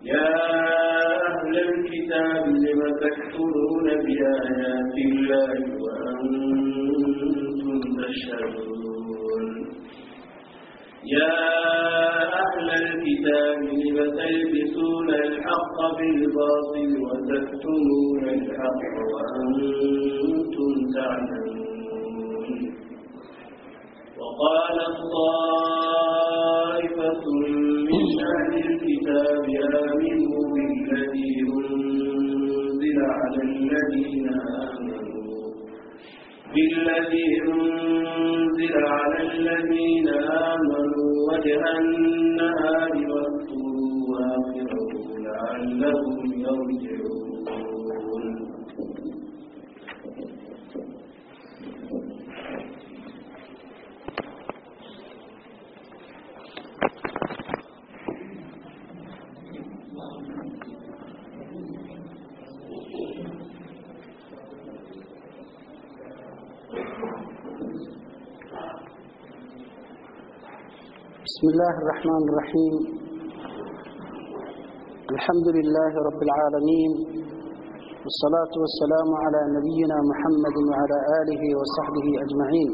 يا أهل الكتاب لم تكفرون بآيات الله وأنتم تشهدون. يا أهل الكتاب لم تلبسون الحق بالباطل وتكتمون الحق وأنتم تعلمون. وقال طائفة من أهل الكتاب آمنوا بالذي أنزل على الذين آمنوا وجه النهار واكفروا آخره لعلهم يرجعون. بسم الله الرحمن الرحيم. الحمد لله رب العالمين، والصلاة والسلام على نبينا محمد وعلى آله وصحبه أجمعين.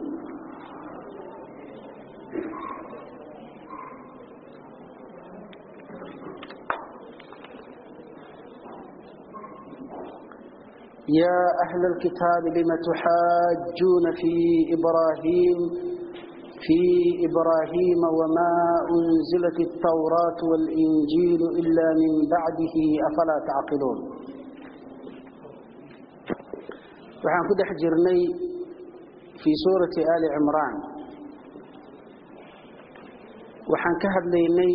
يا أهل الكتاب لم تحاجون في إبراهيم وما أنزلت التوراة والإنجيل إلا من بعده أفلا تعقلون. وحان كده حجرني في سورة آل عمران، وحان كهد ليني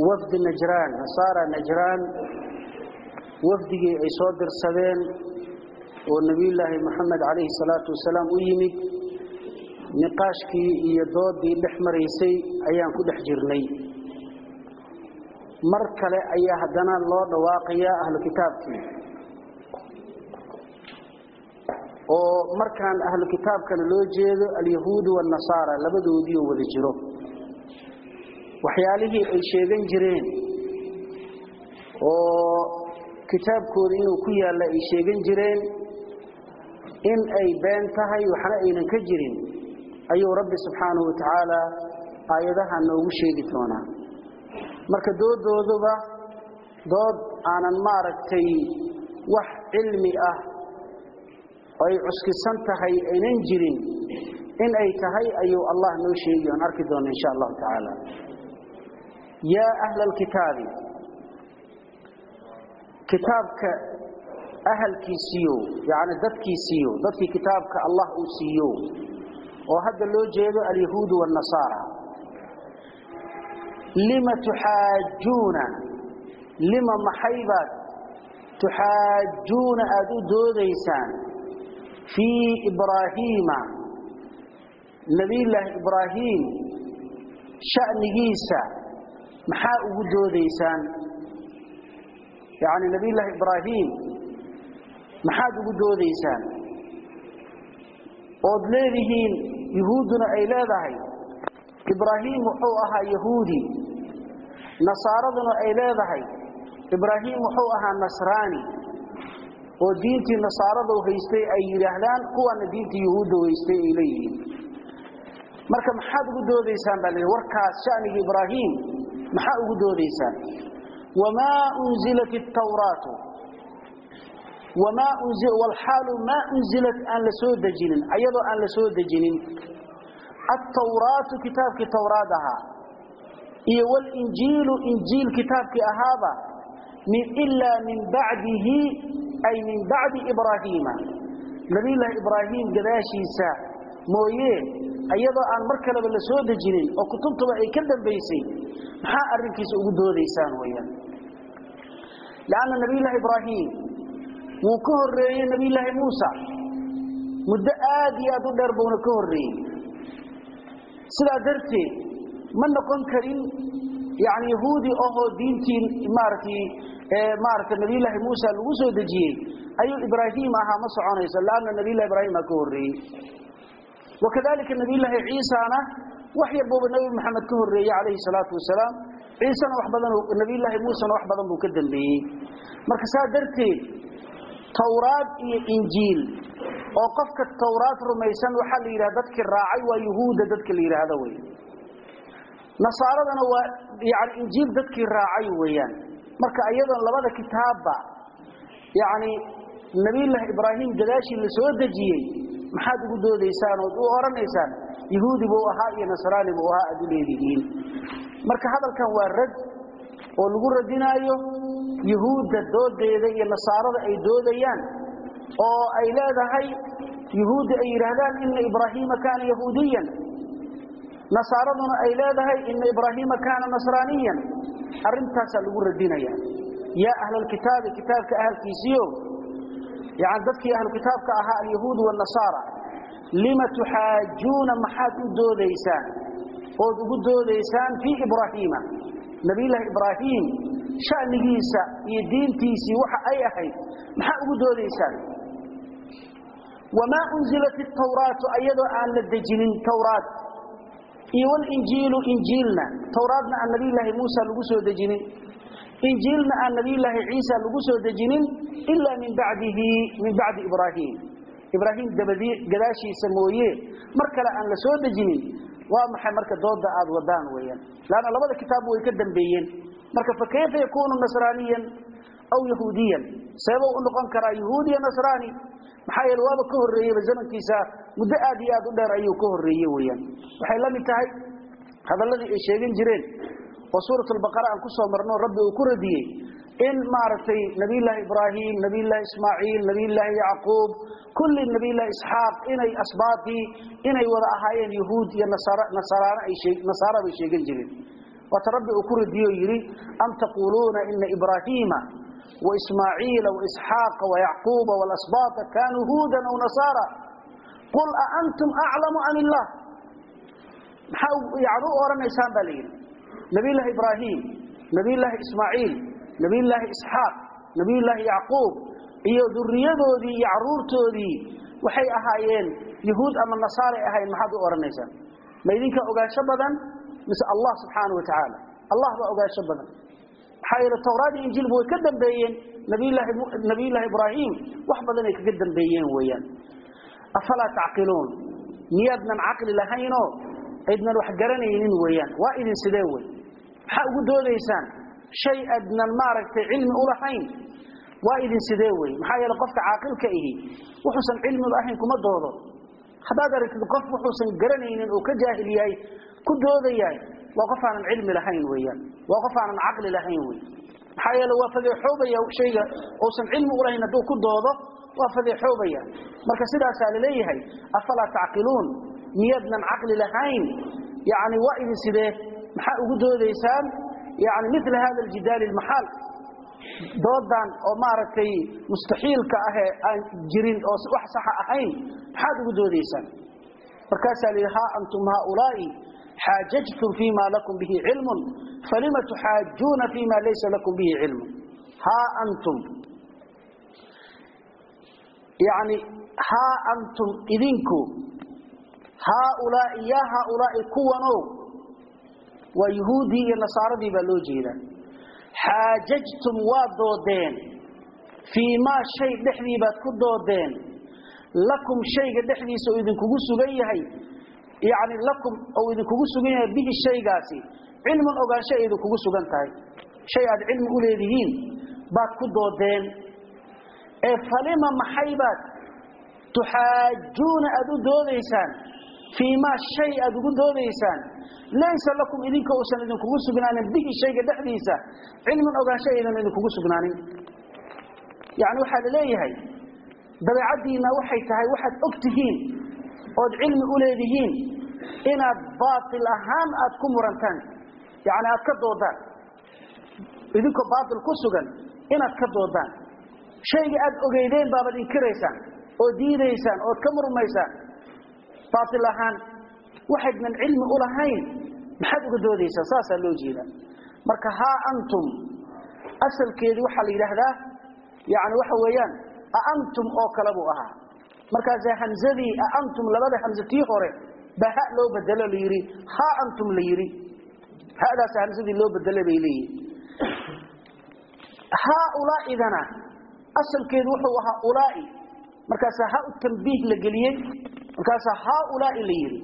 وفد نجران، نصارى نجران، وفده أي صادر سبين والنبي الله محمد عليه الصلاة والسلام ويمد نقاشkii iyo doodii dhex maraysay ayaan ku dhex jirnay. Mar kale ayaa haddana loo dhawaaqayaa ahlu kitaabkii, oo markaan ahlu kitaabkana loo jeedo alyahuudu waalnasaara labadoodii oo wada jiro, waxyaalihii ay sheegan jireen oo kitaabkooda inuu ku yaalla ay sheegan jireen in ay been tahay waxna aynan ka jirin ayuu rabbi subxaanahu wa tacaala aayadaha noogu sheegi doonaa. Marka doodooduba dood aanan maaragtay wax cilmi ah ay cuskisan tahay aynan jirin in ay tahay ayuu Allah noo sheegi oon arki doona insha allahu tacaala. Yaa ahla alkitaabi, kitaabka ahalkiisiiyo, yacni dadkiisiiyo, dadkii kitaabka Allah uu siiyo oo hadda loo jeedo alyahuudu waalnasaara, lima tuxaajuuna, lima maxaybaad tuxaajuuna aada u doodaysaan fii ibraahiima, nabiyullaahi ibraahiim sha'nigiisa maxaa ugu doodaysaan? Yacni nabiyullaahi ibraahiim maxaad ugu doodaysaan ood leedihiin? Yuhuudduna ay leedahay ibraahim wuxuu ahaa yahuudi, nasaaraduna ay leedahay ibraahim wuxuu ahaa nasraani, oo diintii nasaaradu haystay ay yidhaahdaan, kuwana diintii yuhuudda haystay ay leeyihiin. Marka maxaad ugu doodaysaan baa leeyahay warkaas sha'niga ibraahim maxaa ugu doodaysaan? Wamaa unzilat altawraatu wamaa unzil walxaalu maa unzilat aan la soo dejinin, ayadoo aan la soo dejinin altawraatu kitaabkii tawraad ahaa iyo walinjiilu injiil kitaabkii ahaaba ilaa min bacdihi, ay min bacdi ibraahiima, nabiyullaahi ibraahim gadaashiisa mooye, ayadoo aan mar kaleba la soo dejinin oo kutubtuba ay ka dambaysay, maxaa arrinkiisa ugu doodaysaan weeyaan? Lianna nabiyullaahi ibraahim wuu ka horreeyey nabiyullaahi muusa muddo aad iyo aad u dheer buuna ka horreeyey. Sidaa darteed ma noqon karin yani yahuudi ahoo diintii maaragtay nabiyullaahi muusa lagu soo dejiyey ayuu ibraahim ahaa, ma soconayso, laanna nabiyullahi ibraahim aa ka horreeyey. Wakadalika nabiyullaahi ciisana wax yar buuba nabi maxamed ka horreeyey calayhi salaatu wasalaam. Ciisana wax badan, nabiyullaahi Muusena wax badan buu ka dambeeyey. Marka saa darteed Towraad iyo Injiil oo qofka Towraad rumaysan waxaa la yidhahda dadkii raacay waa yuhuudda dadka la yidhaahdo wey. Nasaaradana waa yani Injiil dadkii raacay weeyaan. Marka iyadoon labada kitaabba yani nabiyullaahi Ibraahim gadaashii la soo dejiyey, maxaad ugu doodaysaan ood u oranaysaan yahuudi buu ahaa iyo nasraani buu ahaa aad u leedihiin? Marka hadalkan waa rad oo lagu radinaayo yuhuudda doodeeda iyo nasaarada ay doodayaan oo ay leedahay yuhuudda ay yidhaahdaan ina Ibraahiima kaana yahuudiyan, nasaaraduna ay leedahay ina Ibraahiima kaana nasraaniyan. Arrintaasaa lagu radinaya. Yaa ahlalkitaabi, kitaabka ahalkiisiyo, yani dadkii ahlu kitaabka ahaa alyahuud waalnasaara, lima tuxaajuuna, maxaad u doodaysaan ood ugu doodaysaan fii Ibraahiima, nabiyullaahi Ibraahim sha'nigiisa iyo diintiisii waxa ay ahayd, maxaa ugu doodaysaan? Wamaa unzilat atawraatu, ayadoo aan la dejinin towraat iyo walinjiilu injiilna, towraadna aan nabiyullaahi Muusa lagu soo dejinin, injiilna aan nabiyullaahi Ciisa lagu soo dejinin, ilaa min bacdihi, min bacdi Ibraahim, Ibraahim dabadii gadaashiisa mooye mar kale aan la soo dejinin. Waa maxay marka dooda aad wadaan weeyaan? Laana labada kitaab way ka dambeeyeen. Marka fa kayfa yakuunu nasraaniyan aw yahuudiyan, seebuu u noqon karaa yahuudiya nasraani? Maxaa yeele waaba ka horreeyeyba zamankiisa, muddo aad iyo aad u dheer ayuu ka horreeyey weeyaan. Waxay la mid tahay hadalladii ay sheegan jireen oo suurat albaqara aan ku soo marno, rabbi uu ku radiyey in maaragtay nabiyullaahi Ibraahim, nabiyullaahi Ismaaciil, nabiyullaahi Yacquub, kulli nabiyullaahi Isxaaq inay asbaatii inay wada ahaayeen yahuud iyo nasaraana ay nasaara bay sheegan jireen. Waata rabbi uu ku radiyo yidhi am taquuluuna ina Ibraahiima وإسماعيل وإسحاق ويعقوب والأسباط كانوا هودا أو نصارى قل أأنتم أعلم أم الله. يعني أورانيسان baa layidhi nabiyullaahi Ibraahim, nabiyullaahi Ismaaciil, nabiyullaahi Isxaaq, nabiyullaahi Yacquub iyo duriyadoodii iyo caruurtoodii waxay ahaayeen yahuud ama nasaaray ahayn, maxaad u odhanaysaan? Ma idinka ogaansho badan mise Allah subxaanahu wa tacaala? Allah baa ogaansho badan. Maxaa yeele towraad iyo injiilba way ka dambeeyeen nabiyullaahi Ibraahim, wax badan ay kaga dambeeyeen weeyaan. Afalaa tacqiluun, miyaadnan caqli lahaynoo aydnan wax garanaynin weeyaan? Waa idin sidee wey? Maxaa ugu doodaysaan shay aadnan maaragtay cilmi u lahayn? Waa idin sidee wey? Maxaa yeele qofka caaqilka ihi wuxuusan cilmi lahayn kuma doodo. Haddaad aragtid qof wuxuusan garanaynin oo ka jaahil yahay ku doodayahay, waa qof aanan cilmi lahayn weeyaan, waa qof aanan caqli lahayn wey. Maxaa yeele waa fadeexoobaya shayga uusan cilmi u lahayn hadduu ku doodo, waa fadeexoobaya. Marka sidaasaa laleeyahay afalaa tacqiluun, miyaadnan caqli lahayn? Yani waa idin sidee? Maxaa ugu doodaysaan yani mila hada aljidaali almaxaal, doodan oo maaragtay mustaxiilka ahee aan jirin oo wax saxa ahayn, maxaad ugu doodaysaan? Markaasaa la yidhi haa antum haaulaa'i xaajajtum fima lakum bihi cilmun falima tuxaajuuna fima laysa lakum bihi cilmun. Haa antum, yani haa antum idinku, haaulaai yaa haaulaai kuwanow, waa yuhuuddii iyo nasaaradii baa loo jeedaa. Xaajajtum, waa doodeen, fii maa shay dhexdii baad ku doodeen, lakum shayga dhexdiisa oo idinkugu sugan yahay, yani lakum oo idinkugu sugan yahay, bihi shaygaasi cilmun, ogaansho ay idinkugu sugan tahay, shay aad cilmi u leedihiin baad ku doodeen. Ee falima, maxaybaad tuxaajuuna aada u doodaysaan, fii maa shay aada ugu doodaysaan, laysa lakum idinka uusan idinkugu sugnaanin, bihi shayga dhexdiisa cilmun, ogaansho aydan idinkugu sugnaanin? Yani waxaa la leeyahay dabeecaddiinna waxay tahay waxaad og tihiin ood cilmi u leedihiin inaad baatil ahaan aad ku murantaan, yani aad ka doodaan, idinkoo baatil ku sugan inaad ka doodaan. Shayga aad ogeydeen baabaad inkiraysaan oo diidaysaan ood ka murmaysaan baatil ahaan. Waxaydnan cilmi u lahayn maxaad uga doodaysaan? Saasaa loo jeedaa. Marka haa antum asalkeedii waxaa la yidhaahdaa yani waxa weeyaan aantum oo kale buu ahaa. Markaas hamzadii aantum, labada hamze tii hore baa ha loo bedelo, la yidhi haa antum la yidhi. Hadaas hamsadii loo bedelay bay leeyihiin. Haaulaaidana asalkeedu wuxuu ahaa ulaa'i, markaasaa ha u tambiih la geliyey, markaasaa haaulaai la yidhi.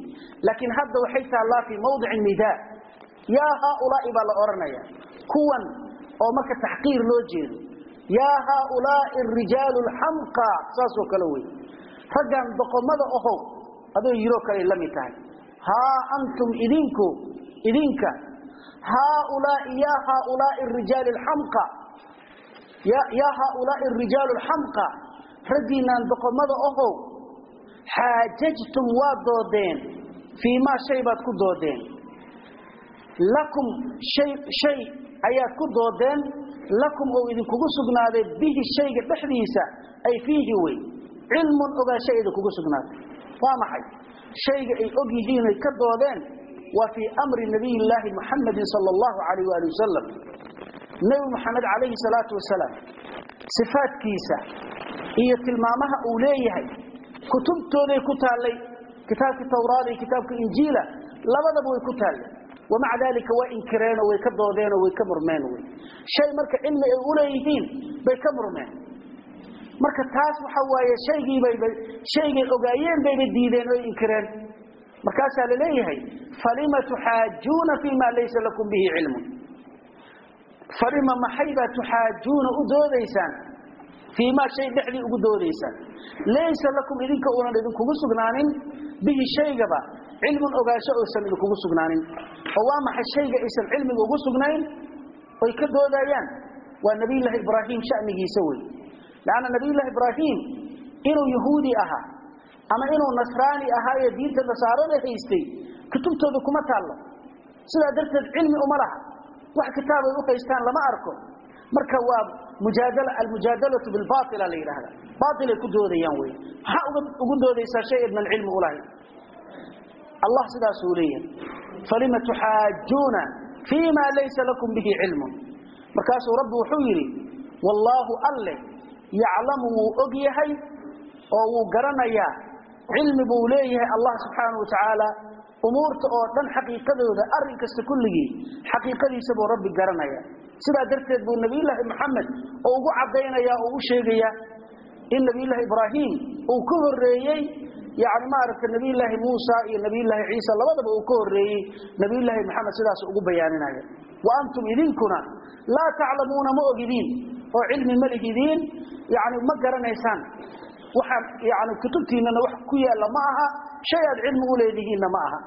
Laakiin hadda waxay taallaa fii mawdici nidaa, yaa haaulaai baa la odhanaya, kuwan oo marka taxqiir loo jeedo. Yaa haaulaai arijaalu alxamqa, saasoo kale wey, raggan doqomada ohow adoo yiroo kale la mid tahay. Haa antum idinku, idinka, haaulaai, yaa haaulaai arijaali alxamqa, yaa haaulaai arijaalu alxamqa, raggiinaan doqomada ohow, xaajajtum waa doodeen, fii maa shay baad ku doodeen, lakum shay, shay ayaad ku doodeen, lakum oo idinkugu sugnaaday, bihi shayga dhexdiisa, ay fiihi wey, cilmun ogaansha idinkugu sugnaaday. Waa maxay shayga ay og yihiin ay ka doodeen? Waa fii amri nabiyillaahi Muxamadin sala allahu calayh waali wasalam, Nebi Muxamed calayhi salaatu wasalaam sifaadkiisa iyo tilmaamaha uu leeyahay kutubtooday ku taallay, kitaabkii Tawraada iyo kitaabka Injiila labadaba way ku taallay. Wamaca daalika waa inkireenoo way ka doodeenoo way ka murmeen. Wey shay marka cilmi ay u leeyihiin bay ka murmeen. Marka taas waxa waaye shaygiibayba, shaygay ogaayeen bayba diideen oo inkireen. Markaasaa la leeyahay falima tuxaajuuna fii ma laysa lakum bihi cilmun, falima maxaybaa tuxaajuuna u doodaysaan, fii maa shay dhexdii ugu doodaysaan, laysa lakum idinka uunan idinkugu sugnaanin, bihi shaygaba, cilmun ogaansho uusan idinkugu sugnaanin. Oo waa maxay shayga aysan cilmiga ugu sugnayn oy ka doodayaan? Waa Nabiyullaahi Ibraahim shanigiisa wey. Leanna Nabiyullaahi Ibraahim inuu yahuudi ahaa ama inuu nasraani ahaayo diinta nasaarada haystay kutubtooda kuma taallo, sidaa darteed cilmi uma laha, wax kitaabay u haystaan lama arko. Marka waa mujaadala, almujaadalatu bilbaatila la yidhaahda, baatilay ku doodayaan wey. Maxaa ugu doodaysaa shay idnan cilmi ulahayn? Allah sidaasuu leeyahay, falima tuxaajuuna fii ma laysa lakum bihi cilmun. Markaasuu Rabbi wuxuu yidhi wallaahu alle yaclamu, wuu og yahay oo wuu garanayaa, cilmi buu leeyahay Allah subxaanahu wa tacaala umuurta oo dhan xaqiiqadooda, arrin kasta kulligii xaqiiqadiisa buu Rabbi garanaya. Sidaa darteed buu Nabiyullaahi Maxamed oo ugu caddaynaya oo u sheegaya in Nabiyullaahi Ibraahim uu ka horreeyey, yani maaragtay, Nabiyullaahi Muusa iyo Nabiyullaahi Ciisa labadaba uu ka horreeyey Nabiyullaahi Maxamed, sidaas ugu bayaaninaya. Wa antum idinkuna laa taclamuuna, ma ogidiin oo cilmi ma lihidiin, yani ma garanaysaan waxaan, yani kutubtiinana wax ku yaalla ma aha, shay aad cilmi u leedihiinna ma aha.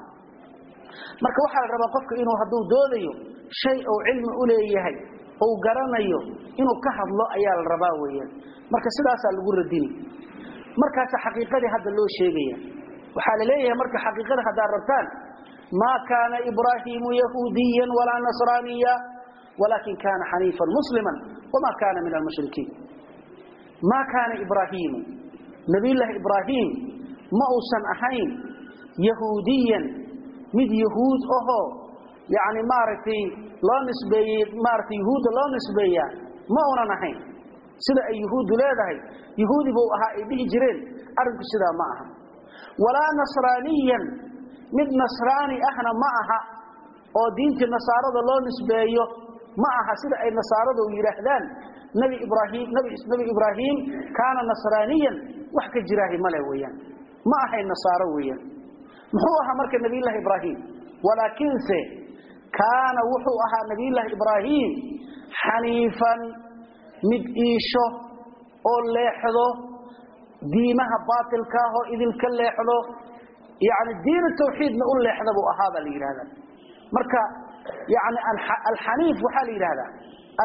Marka waxaa la rabaa qofka inuu hadduu doodayo shay uu cilmi u leeyahay ou garanayo inuu ka hadlo ayaa la rabaa weeyaan. Marka sidaasaa lagu radini. Markaasa xaqiiqadii hadda loo sheegaya waxaa la leeyahay, marka xaqiiqada haddaad rabtaan, maa kaana Ibraahiimu yahuudiyan walaa nasraaniya walaakin kaana xaniifan musliman wamaa kaana min almushrikiin. Maa kaana Ibraahiimu, Nabiyullaahi Ibraahim ma uusan ahayn yahuudiyan, mid yahuud ahoo yani maaragtay loo nisbeeyey, maaragtay yahuudda loo nisbeeyaa ma uunan ahayn, sida ay yahuuddu leedahay yahuudi buu ahaa ay dhihi jireen. Arrinku sidaa ma aha. Walaa nasraaniyan, mid nasraani ahna ma aha, oo diintii nasaarada loo nisbeeyo ma aha, sida ay nasaaradu yidhaahdaan Nabi Ibraahim, Nabi Ibraahim kaana nasraaniyan, wax ka jiraahi male weeyaan, ma ahayn nasaaro weeyaan. Muxuu ahaa marka Nabiyullaahi Ibraahim? Walaakiinse kaana wuxuu ahaa Nabiyullaahi Ibraahim xaniifan, mid iisho oo leexdo diimaha baatilka ah oo idinka leexdo, yani diin tawxiidna u leexda buu ahaa baa la yidhahdaa. Marka yani alxaniif waxaa la yidhahdaa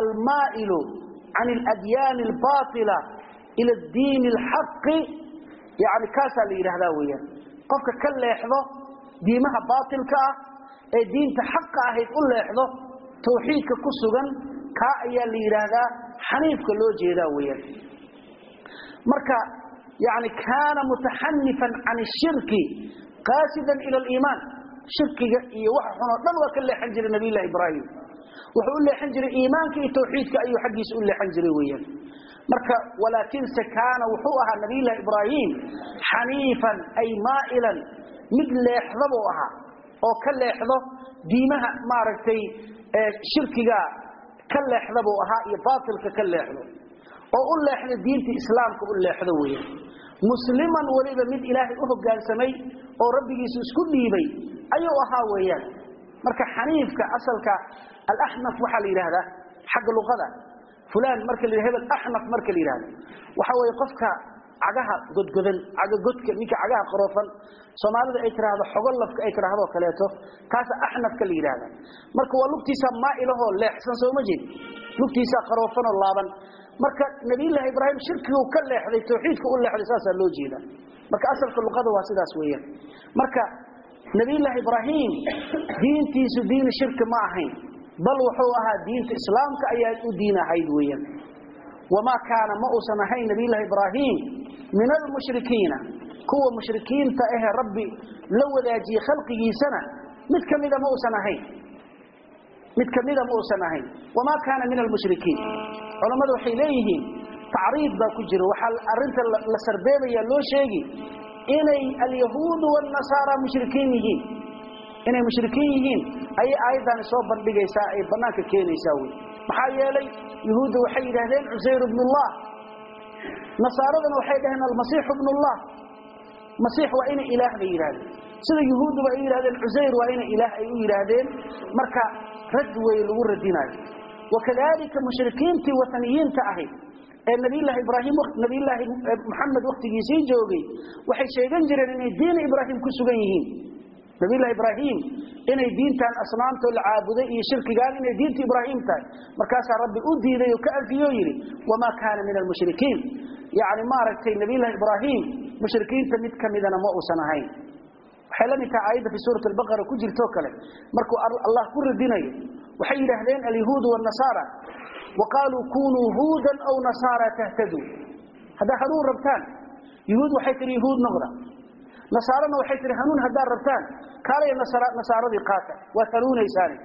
almaa'ilu can aladyaani albaatila ila addiini alxaqi, yani kaasaa la yidhahdaa weeyaan, qofka ka leexdo diimaha baatilka ah ee diinta xaqa ahayd u leexdo, tawxiidka ku sugan, kaa ayaa la yidhaahdaa xaniifka loo jeedaa weeyaan. Marka yani kaana mutaxanifan can ashirki qaasidan ila aliimaan, shirkiga iyo waxa xun oo dhan waa ka leexan jiray Nabiyullahi Ibraahim, wuxuu u leexan jiray iimaanka iyo tawxiidka ayuu xaggiisa u leexan jiray weeyaan. Marka walaakinse kaana wuxuu ahaa Nabiyullahi Ibraahim xaniifan, ay maa'ilan, mid leexda buu ahaa oo ka leexdo Diimaha maaragtay shirkiga ka leexda buu ahaa iyo baatilka ka leexdo oo u leexda diinta islaamka u leexdo weeyaan. Musliman waliba mid Ilaahay u hoggaansamay oo rabbigiisu isku dhiibay ayuu ahaa weeyaan. Marka xaniifka asalka al-ahnaf waxa la yiraahdaa xagga luqada fulaan marka la yiraahdo ahnaf, marka la yiraahdo waxa weeye qofka cagaha godgodan, caga godka, ninka cagaha qaroofan, Soomaalida ay tiraahdo xogolafka ay tiraahdo kaleeto, kaas ahnafka la yiraahdo. Marka waa lugtiisa maa'ilahoo leexsan, soo ma jeed, lugtiisa qaroofan oo laaban. Marka nabiyullaahi Ibraahim shirkigu ka leexday, tawxiidka u leexday, saasaa loo jeedaa. Marka asalka luqada waa sidaas weeyaan. Marka nabiyullaahi Ibraahim diintiisu diin shirki ma ahayn, bal wuxuu ahaa diinta islaamka ayaa u diin ahayd weeyaan. Wamaa kaana, ma uusan ahayn nabiyullaahi Ibraahim min almushrikiina, kuwa mushrikiinta ahe rabbi la wadaajiyey khalqigiisana mid kamida ma uusan ahayn, mid kamida ma uusan ahayn. Wamaa kaana min almushrikiin, culamadu waxay leeyihiin tacriid baa ku jira. Waxaa arrinta la sarbeebaya loo sheegi inay alyahuudu waalnasaara mushrikiin yihiin, inay mushrikiin yihiin ayay aayaddaani soo bandhigaysaa, ay bannaanka keenaysaa wey. Maxaa yeelay yuhuudda waxay yidhaahdeen Cusayr ibnullah, nasaaradana waxay dhaheen almasiixu ibnullah, masiix waa ina ilaah bay yidhahdeen. Sida yuhuudduba ay yidhahdeen Cusayr waa ina ilaah ay u yidhaahdeen. Marka rad wey lagu radinayo. Wakadalika mushrikiintii wataniyiinta ahayd ee nabiyullaahi Ibraahim, nabiyullaahi Maxamed waqtigiisii joogay, waxay sheegan jireen inay diin Ibraahim ku sugan yihiin, nabiyullaahi Ibraahim inay diintan asnaamtoo la caabuday iyo shirkigaan inay diinta Ibraahim tahay. Markaasaa rabbi u diiday oo ka anfiyoo yidhi wamaa kaana min almushrikiin. Yacni maaragtay nabiyullaahi Ibraahim mushrikiinta mid ka midana ma uusan ahayn. Waxay la mid tahay aayadda fi suurati albaqara ku jirtoo kale markuu Allah ku radinayo. Waxay yidhaahdeen alyahuudu waalnasaara waqaaluu kunuu huudan aw nasaara tahtaduu. Haddaa hanuun rabtaan, yuhuud waxay tihi yuhuud noqda, nasaarana waxay tihi hanuun haddaad rabtaan kaalaya nasaaradii qaata, waad hanuunaysaane.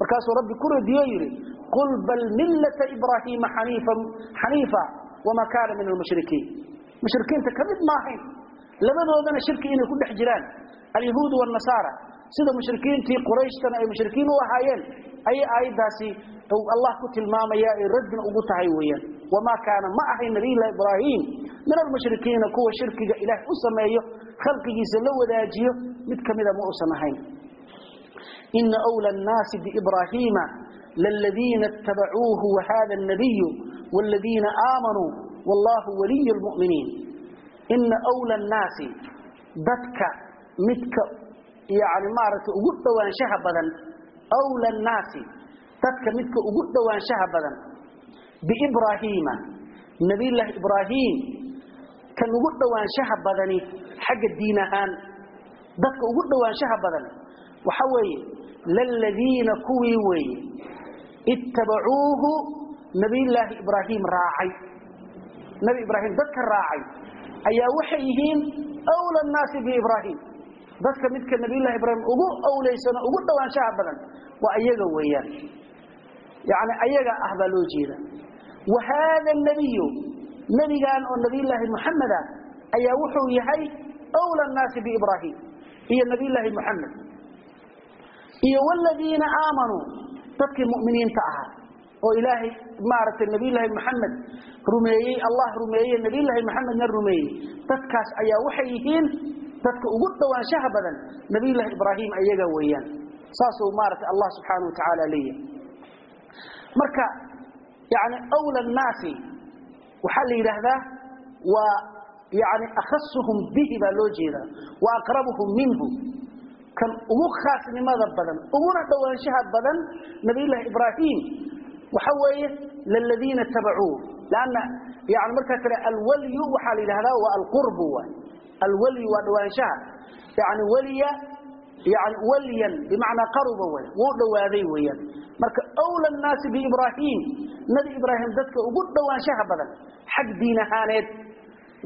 Markaasuu rabbi ku radiyo yidhi qul bal millata Ibraahiima xaniifa wamaa kaana min almushrikiin. Mushrikiinta ka mid maahayn. Labadoodana shirki inay ku dhex jiraan alyahuudu waalnasaara, sida mushrikiintii Qurayshtana ay mushrikiin u ahaayeen, ayay aayaddaasi Allah ku tilmaamaya ay raddin ugu tahay weeyaan. Wamaa kaana, ma ahayn nabiyullaahi Ibraahim min almushrikiina, kuwa shirkiga ilaah u sameeyo khalqigiisa la wadaajiyo mid kamida ma uusan ahayn. Ina awla annaasi biibraahiima laladiina ittabacuuhu wahada annabiyu waaladiina aamanuu wallahu waliyu lmu'miniin. Ina awla annaasi, dadka midka yani maaragtay ugu dhowaanshaha badan, awla annaasi, dadka midka ugu dhowaanshaha badan, biibraahiima, nabiyullaahi Ibraahim kan ugu dhowaanshaha badani xagga diin ahaan dadka ugu dhowaanshaha badan waxa weeye laladiina, kuwii weeye, ittabacuuhu, nabiyullaahi Ibraahim raacay. Nabi Ibraahim dadka raacay ayaa waxay yihiin awla annaasi biibraahim. Dadka midka nabiyullaahi Ibraahim ugu awleysano, ugu dhowaanshaha badan waa ayaga weeyaan, yacni ayaga ah baa loo jeeda. Wa haada nabiyu, nabigan oo nabiyullaahi Muxamed ah ayaa wuxuu yahay awla annaasi biibraahim, iyo nabiyullaahi Muxamed iyo waladiina aamanuu, dadkii mu'miniinta ahaa oo Ilaahay maaragtay nabiyullaahi Muxamed rumeeyey, Allah rumeeyey, nabiyullaahi Muxamedna rumeeyey, dadkaas ayaa waxay yihiin dadka ugu dhowaanshaha badan nabiyullaahi Ibraahim ayaga weeyaan. Saasuu maaragtay Allah subxaanahu watacaala leeyahay. Marka yani awla annaasi waxaa la yidhaahdaa waa yani akhasuhum bihi baa loo jeedaa, wa aqrabuhum minhu, kan ugu khaasnimada badan uguna dhowaanshaha badan nabiyullaahi Ibraahim waxa weeye laladiina tabacuuh. Lanna yani markaa kale alwalyu waxaa la yidhahdaa waa alqurbu, waay alwalyu waa dhowaanshaha, yani waliya, yani walyan bimacnaa qaruba way, wuu dhowaaday weeyaan. Marka awla annaasi biibraahim, nabi Ibraahim dadka ugu dhowaanshaha badan xag diin ahaaneed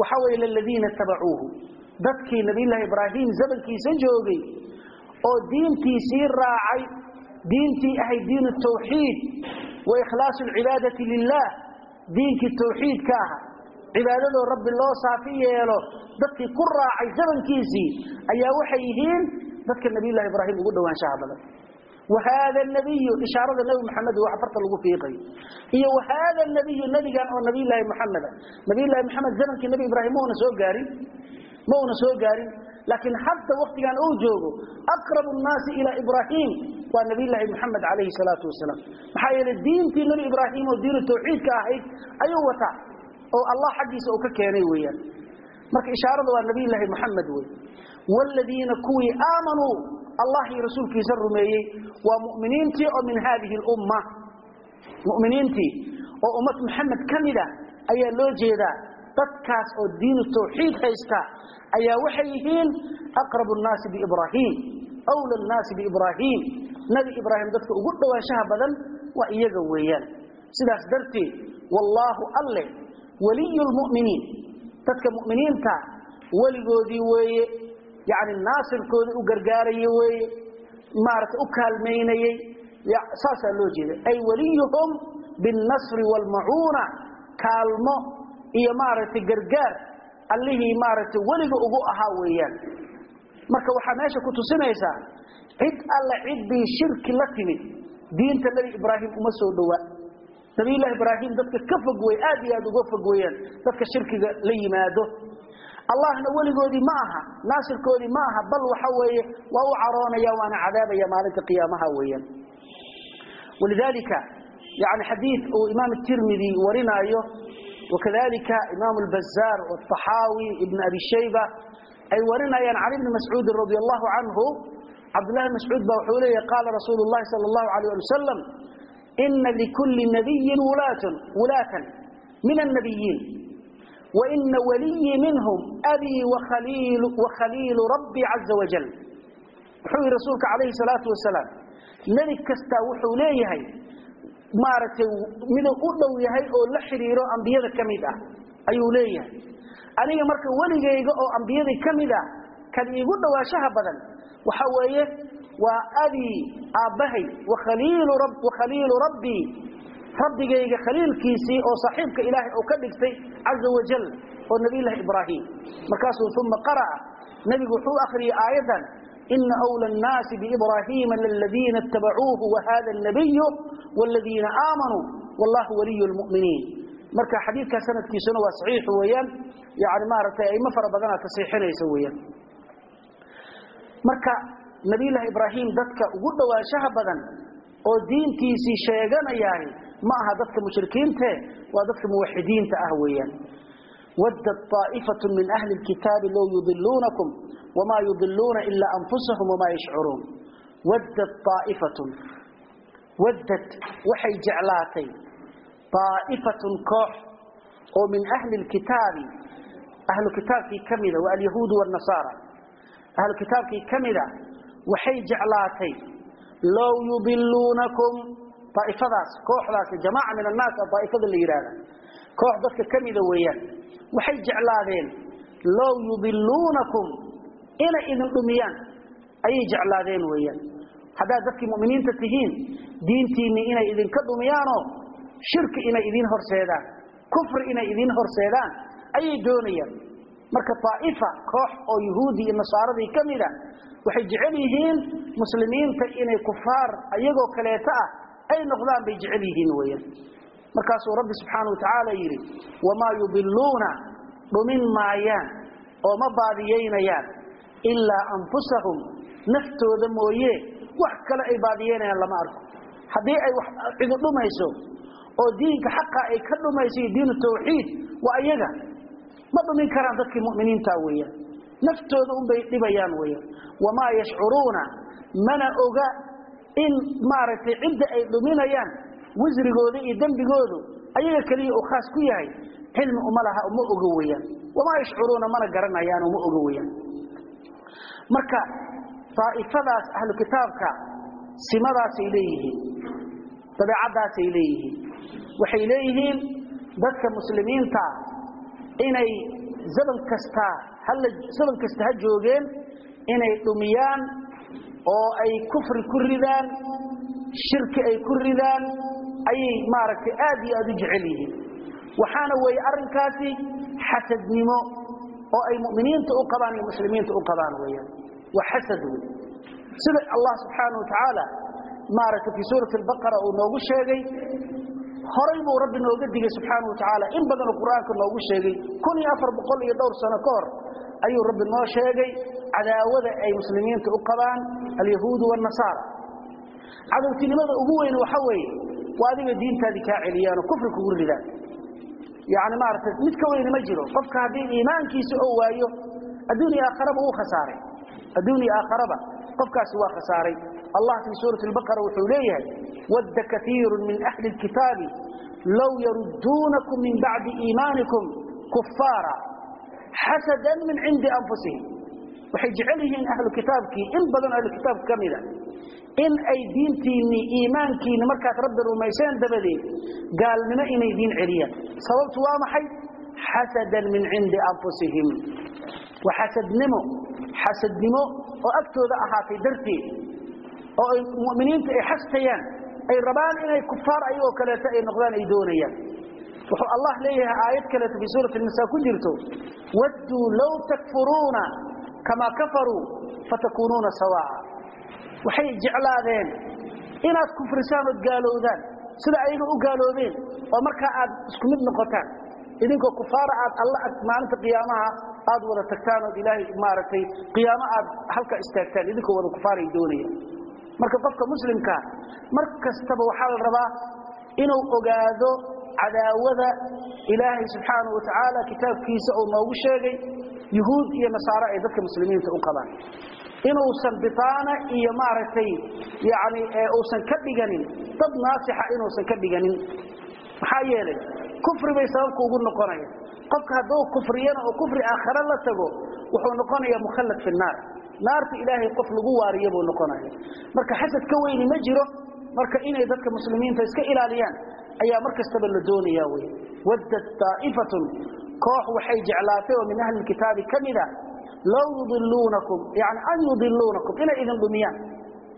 waxa weeye laladiina tabacuuhu, dadkii nabiyullaahi Ibraahim zamankiisa joogay oo diintiisii raacay, diintii ahayd diin tawxiid wa ikhlaasu alcibaadati lilah, diinkii tawxiidka aha, cibaadadoo rabbi loo saafi yeelo, dadkii ku raacay zamankiisii ayaa waxay yihiin dadka nabiyullahi Ibraahim ugu dhowaanshaha badan. Wahada nabiyu, ishaarada Nabi Maxamed wax farta lagu fiiqay, iyo wahada nabiyu, nabigan oo Nabiyullaahi Maxamed. Nabiyullaahi Maxamed zamankii Nabi Ibraahim ma una soo gaarin, ma una soo gaarin, laakiin hadda waqtigan uu joogo aqrabu nnaasi ilaa Ibraahim waa Nabiyullaahi Maxamed calayhi salaatu wasalaam. Maxaa yeelay diintii Nabi Ibraahim oo diinu tawxiidka ahayd ayuu wataa oo Allah xaggiisa uu ka keenay weeyaan. Marka ishaarada waa Nabiyullaahi Maxamed wey. Waaladiina kuwii aamanuu, Allah iyo rasuulkiisa rumeeyey, waa mu'miniintii oo min haadihi lumma, mu'miniintii oo ummad Maxamed ka mid ah ayaa loo jeedaa. Dadkaas oo diinu tawxiid haysta ayaa waxay yihiin aqrabu nnaasi biibraahim, awla nnaasi biibraahim. Nabi Ibraahim dadka ugu dhowaanshaha badan waa iyaga weeyaan. Sidaas darteed wallaahu alle waliyu lmu'miniin, dadka mu'miniinta weligoodii weeye, yacni naasirkoodii u gargaarayey weeye, maaragtay u kaalmaynayey, saasaa loo jeeda. Ay waliyuhum binnasri waalmacuuna, kaalmo iyo maaragtay gargaar allihii maaragtay weliga ugu ahaa weeyaan. Marka waxaa meesha ku tusinaysaa cid alla ciddii shirki la timid diinta Nebi Ibraahim uma soo dhowaa. Nabiyullaahi Ibraahim dadka ka fog wey, aad iyo aad uga fog weeyaan dadka shirkiga la yimaado. Allahna weligoodii ma aha, naasirkoodii ma aha, bal waxa weeye waa u caroonaya waana cadaabaya maalinta qiyaamaha weeyaan. Walidaalika yani xadiid uu Imaam Tirmidi warinaayo, wakadalika Imaam Albazaar waalطaxaawi Ibn Abi Shayba ay warinayaan, can Ibni Mascuudin radi allahu canhu, Cabdullahi Mascuud baa wuxuu leeyahy qaala rasuulu llahi sala allahu alayh ali wasalam ina likulli nabiyin wulaatan min annabiyiin, waina waliyii minhum abii wakhaliilu rabbii caza wajal. Wuxuu yihi rasuulka calayhi salaatu wasalaam, nebi kastaa wuxuu leeyahay maaragtay miduu u dhow yahay oo la xiriiro ambiyada ka mid ah ayuu leeyahay. Aniga marka weligayga oo ambiyadii ka mid ah kan iigu dhowaanshaha badan waxa weeye waa abii, aabbahay, wakhaliilu rabbii, rabbigayga khaliilkiisii oo saaxiibka Ilaahay uu ka dhigtay caza wajal oo Nabiyullaahi Ibraahim. Markaasuu uma qara'a, nebigu wuxuu akhriyey aayaddan ina awla annaasi biibraahiima laladiina ittabacuuhu wahada annabiyu waaladiina aamanuu wallahu waliyu lmu'miniin. Marka xadiidkaa sanadkiisuna waa saxiix weeyaan, yani maaragtay aimo fara badanaa tasiixinaysa weeyaan. Marka Nabiyullaahi Ibraahim dadka ugu dhowaanshaha badan oo diintiisii sheeganayahay ma aha dadka mushrikiinte, waa dadka muwaxidiinta ah weeyaan. Waddat taa'ifatu min ahli lkitaabi low yudiluunakum wamaa yudiluuna ilaa anfusahum wamaa yashcuruun. Waddat taa'ifatun, waddad waxay jeclaatay, taa'ifatun koox oo min ahli lkitaabi, ahlu kitaabkii ka mida, waa alyahuudu waannasaara, ahlu kitaabkii ka mida waxay jeclaatay low yudiluunakum. Daa'ifadaas, kooxdaas, jamaaca min annaas daa'ifada la yidhaahda, koox dadka ka mida weeyaan. Waxay jeclaadeen low yudiluunakum, inay idin dhumiyaan ayay jeclaadeen weeyaan. Haddaad dadkii mu'miniinta tihiin diintiinni inay idinka dhumiyaanoo shirki inay idiin horseedaan, kufri inay idiin horseedaan ayay doonayaan. Marka daa'ifa, koox oo yuhuudi iyo nasaaradii ka mida waxay jecel yihiin muslimiinta inay kufaar ayagoo kaleeto ah ay noqdaan bay jecel yihiin weeyaan. Markaasuu Rabbi subxaana wa tacaala yidhi wamaa yudiluuna, dhumin maayaan oo ma baadiyeynayaan ilaa anfusahum, naftooda mooye wax kale ay baadiyeynayaan lama arko. Haddii ay wax cidu dhumayso oo diinka xaqa ay ka dhumayso iyo diinu tawxiid waa iyaga, ma dhumin karaan dadkii mu'miniinta weeyaan, naftooda unbay dhibayaan weeyaan. Wamaa yashcuruuna, mana oga in maaragtay cidda ay dhuminayaan wisrigooda iyo dembigoodu ayaga keliya uu khaas ku yahay, cilmi uma laha, uma oga weeyaan. Wamaa yashcuruuna, mana garanayaan, uma oga weeyaan. Marka daa'ifadaas ahlu kitaabka simadaasay leeyihiin, dabeecaddaasay leeyihiin. Waxay leeyihiin dadka muslimiinta inay zaman kasta zaman kasta ha joogeen inay dhumiyaan oo ay kufri ku ridaan, shirki ay ku ridaan ayay maaragtay aad iyo aad u jecel yihiin. Waxaana weeye arrinkaasi xasadnimo oo ay mu'miniinta u qabaan iyo muslimiinta u qabaan weeyaan, waa xasad wey. Sida Allah subxaanahu wa tacaala maaragtay fi suurati albaqara uu noogu sheegay. Horay buu rabbi nooga digay subxaanahu watacaala, in badan oo qur-aanka noogu sheegay. 1400 iyo dhowr sano ka hor ayuu rabbi noo sheegay cadaawada ay muslimiinta u qabaan alyahuudu waannasaara. Cadowtinimada ugu weyn waxa weeye waa adiga diintaadii kaa celiyaan oo kufri kugu ridaan. Yani maaragtay mid ka weyni ma jiro. Qofka haddii iimaankiisa oo waayo, adduun iyo aakharaba wuu khasaaray, adduun iyo aakharaba qofkaasi waa khasaaray. Allah fii suurati albaqara wuxuu leeyahay: wadda kaiiru min ahli lkitaabi low yarudduunakum min bacdi iimaanikum kufaara xasadan min cindi anfusihim. Waxay jecel yihiin ahlu kitaabkii, in badan ahlu kitaabka ka mida, in ay diintiinni, iimaankiinni markaad rabbi rumayseen dabadeed gaalnimo inay diin celiyaan. Sababtu waa maxay? Xasadan min cindi anfusihim, waa xasadnimo, xasadnimo oo agtooda ahaatay darteed, oo ay mu'miniinta ay xastayaan, ay rabaan inay kufaar ayagoo kaleeto ay noqdaan ay doonayaan. Wuxuu Allah leeyahay aayad kaleeto fii suurati nisaa ku jirto: wadduu low takfuruuna kamaa kafaruu fatakuunuuna sawaa'a. Waxay jeclaadeen inaad kufrisaan ood gaalowdaan sida ayaga u gaaloobeen, oo markaa aad isku mid noqotaan, idinkoo kufaara aad alla maalinta qiyaamaha aad wada tagtaan, ood ilaahay maaragtay qiyaamo aad halka istaagtaan idinkoo wada kufaaray doonayaan. Marka qofka muslimkaa mar kastaba waxaa la rabaa inuu ogaado cadaawada ilaahay subxaanahu watacaala kitaabkiisa uu noogu sheegay yuhuud iyo nasaaro ay dadka muslimiinta u qabaan, inuusan bitaana iyo maaragtay yani uusan ka dhiganin dad naasixa, inuusan ka dhiganin. Maxaa yeelay kufri bay sababku ugu noqonaya. Qofka hadduu kufriyana oo kufri aakhare la tago, wuxuu noqonayaa mukhallad fi naar, naarta ilaahay qof lagu waariyo buu noqonaya. Marka xasad ka weyni ma jiro. Marka inay dadka muslimiinta iska ilaaliyaan ayaa mar kastaba la doonaya wey. Waddat daa'ifatun, koox waxay jeclaatay oo min ahli lkitaabi ka mida, low yudiluunakum, yani an yudiluunakum, inay idin dhumiyaan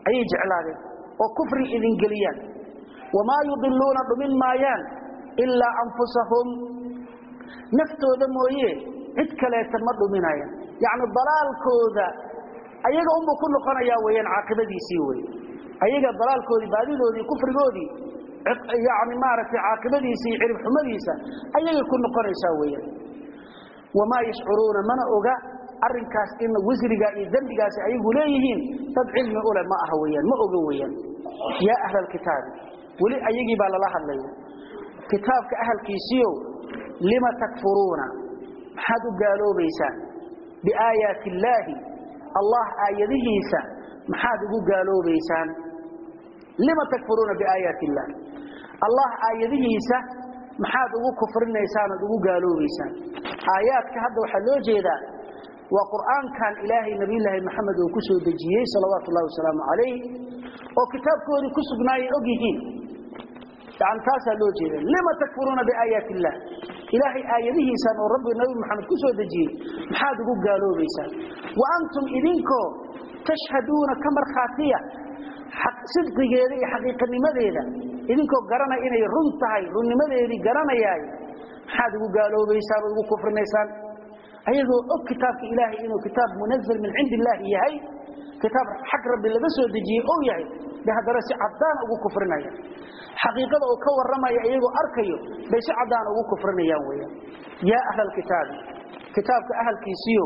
ayay jeclaadeen oo kufri idin geliyaan. Wamaa yudiluuna, dhumin maayaan, ilaa anfusahum, naftooda mooye cid kaleeta ma dhuminayaan. Yacni dalaalkooda ayaga unbuu ku noqonayaa weeyaan caaqibadiisii wey. Ayaga dalaalkoodii, baadidoodii, kufrigoodii, yani maaragtay caaqibadiisa iyo cirib xumadiisa ayagay ku noqonaysaa weeyaan. Wamaa yashcuruuna, mana oga arrinkaas in wisriga iyo dembigaasi ayagu leeyihiin. Dad cilmi u leh ma aha weeyaan, ma oga weeyaan. Yaa ahla alkitaabi, weli ayagii baa lala hadlaya, kitaabka ahalkiisiiow, lima takfuruuna, maxaad u gaaloobaysaan, biaayaati illaahi, allah aayadihiisa maxaad ugu gaaloobaysaan? Lima takfuruuna biaayaati illah, allah aayadihiisa maxaad ugu kufrinaysaan ood ugu gaaloobaysaan? Aayaadka hadda waxaa loo jeedaa waa qur'aankan ilaahay nabiyulaahi maxamed uu ku soo dejiyey salawaatu ullahi wasalaamu calayh, oo kitaabkoodii ku sugnaayay og yihiin. Yani taasaa loo jeeda lima takfuruuna biaayaati illah, ilaahay aayadihiisan oo rabbi nabi maxamed ku soo dejiyey maxaad ugu gaaloobaysaan, wa antum, idinkoo, tashhaduuna, ka markhaatiya sidqigeeda iyo xaqiiqanimadeeda, idinkoo garanaya inay run tahay, runnimadeedii garanayaay, maxaad ugu gaaloobaysaan oo ugu kufrinaysaan? Ayagoo og kitaabka ilaahay inuu kitaab munazal min cindi illaahi yahay, kitaab xag rabbi laga soo dejiyey ou yahay, bay haddana si caddaan ugu kufrinaya. Xaqiiqada uu ka warramaya iyagoo arkayo bay si caddaan ugu kufrinayaan weeyaan. Yaa ahla alkitaabi, kitaabka ahalkiisiyo,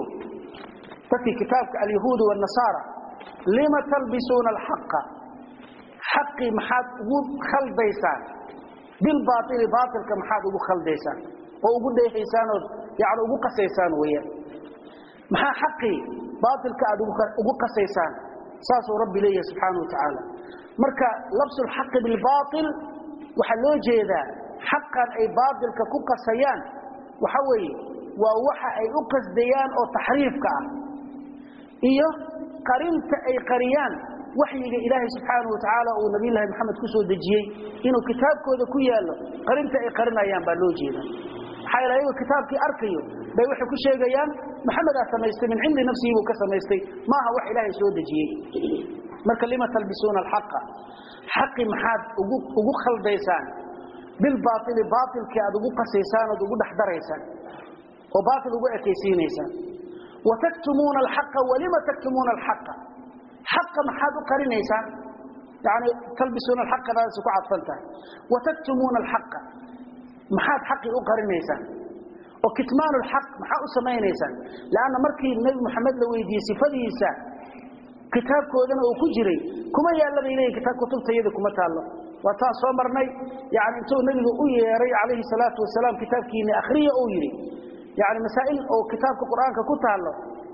dadkii kitaabka alyahuudu waannasaara, lima talbisuuna alxaqa, xaqii maxaad ugu khaldaysaan, bilbaaili, baailka maxaad ugu khaldaysaan oo ugu dheehaysaan ood yani ugu qasaysaan weeyaan? Maxaa xaqii baailka aad ugu qasaysaan? Saasuu rabbi leeyahay subxaana wa tacaala. Marka labsu lxaqi bilbaail waxaa loo jeedaa xaqan ay baailka ku qasayaan waxa weeye waa waxa ay u qasdayaan oo taxriifka ah iyo qarinta ay qariyaan waxyiga ilaahay subxaanahu wa tacaala uu nabiyullaahi maxamed ku soo dejiyey inuu kitaabkooda ku yaallo, qarinta ay qarinayaan baa loo jeeda. Maxaa yeele ayagoo kitaabkii arkayo bay waxay ku sheegayaan maxamedaa samaystay, min cindi nafsihi buu ka samaystay, maaha wax ilaahay soo dejiyey. Marka lima talbisuuna alxaqa, xaqi maxaad ugu khaldaysaan, bilbaaili, baailkii aad ugu qasaysaan ood ugu dhex daraysaan oo baail ugu ekaysiinaysaan? Wataktumuuna alxaqa, walima taktumuuna alxaqa, xaqa maxaad u qarinaysaan? Yani talbisuuna alxaqa daasi ku cadfan tahay. Wataktumuuna alxaqa, maxaad xaqii u qarinaysaan oo kitmaanu alxaq maxaa u samaynaysaan? Laanna markii Nebi Moxamed la weydiiyey sifadiisa, kitaabkoodana uu ku jiray, kuma yaalla bay leeyihin kitaab kutubtayada kuma taallo. Waa taan soo marnay, yani intuu nebigu u yeeray calayhi salaatu wasalaam, kitaabkiina akhriya uu yidhi, yani masaa'il oo kitaabka Qur'aanka ku taallo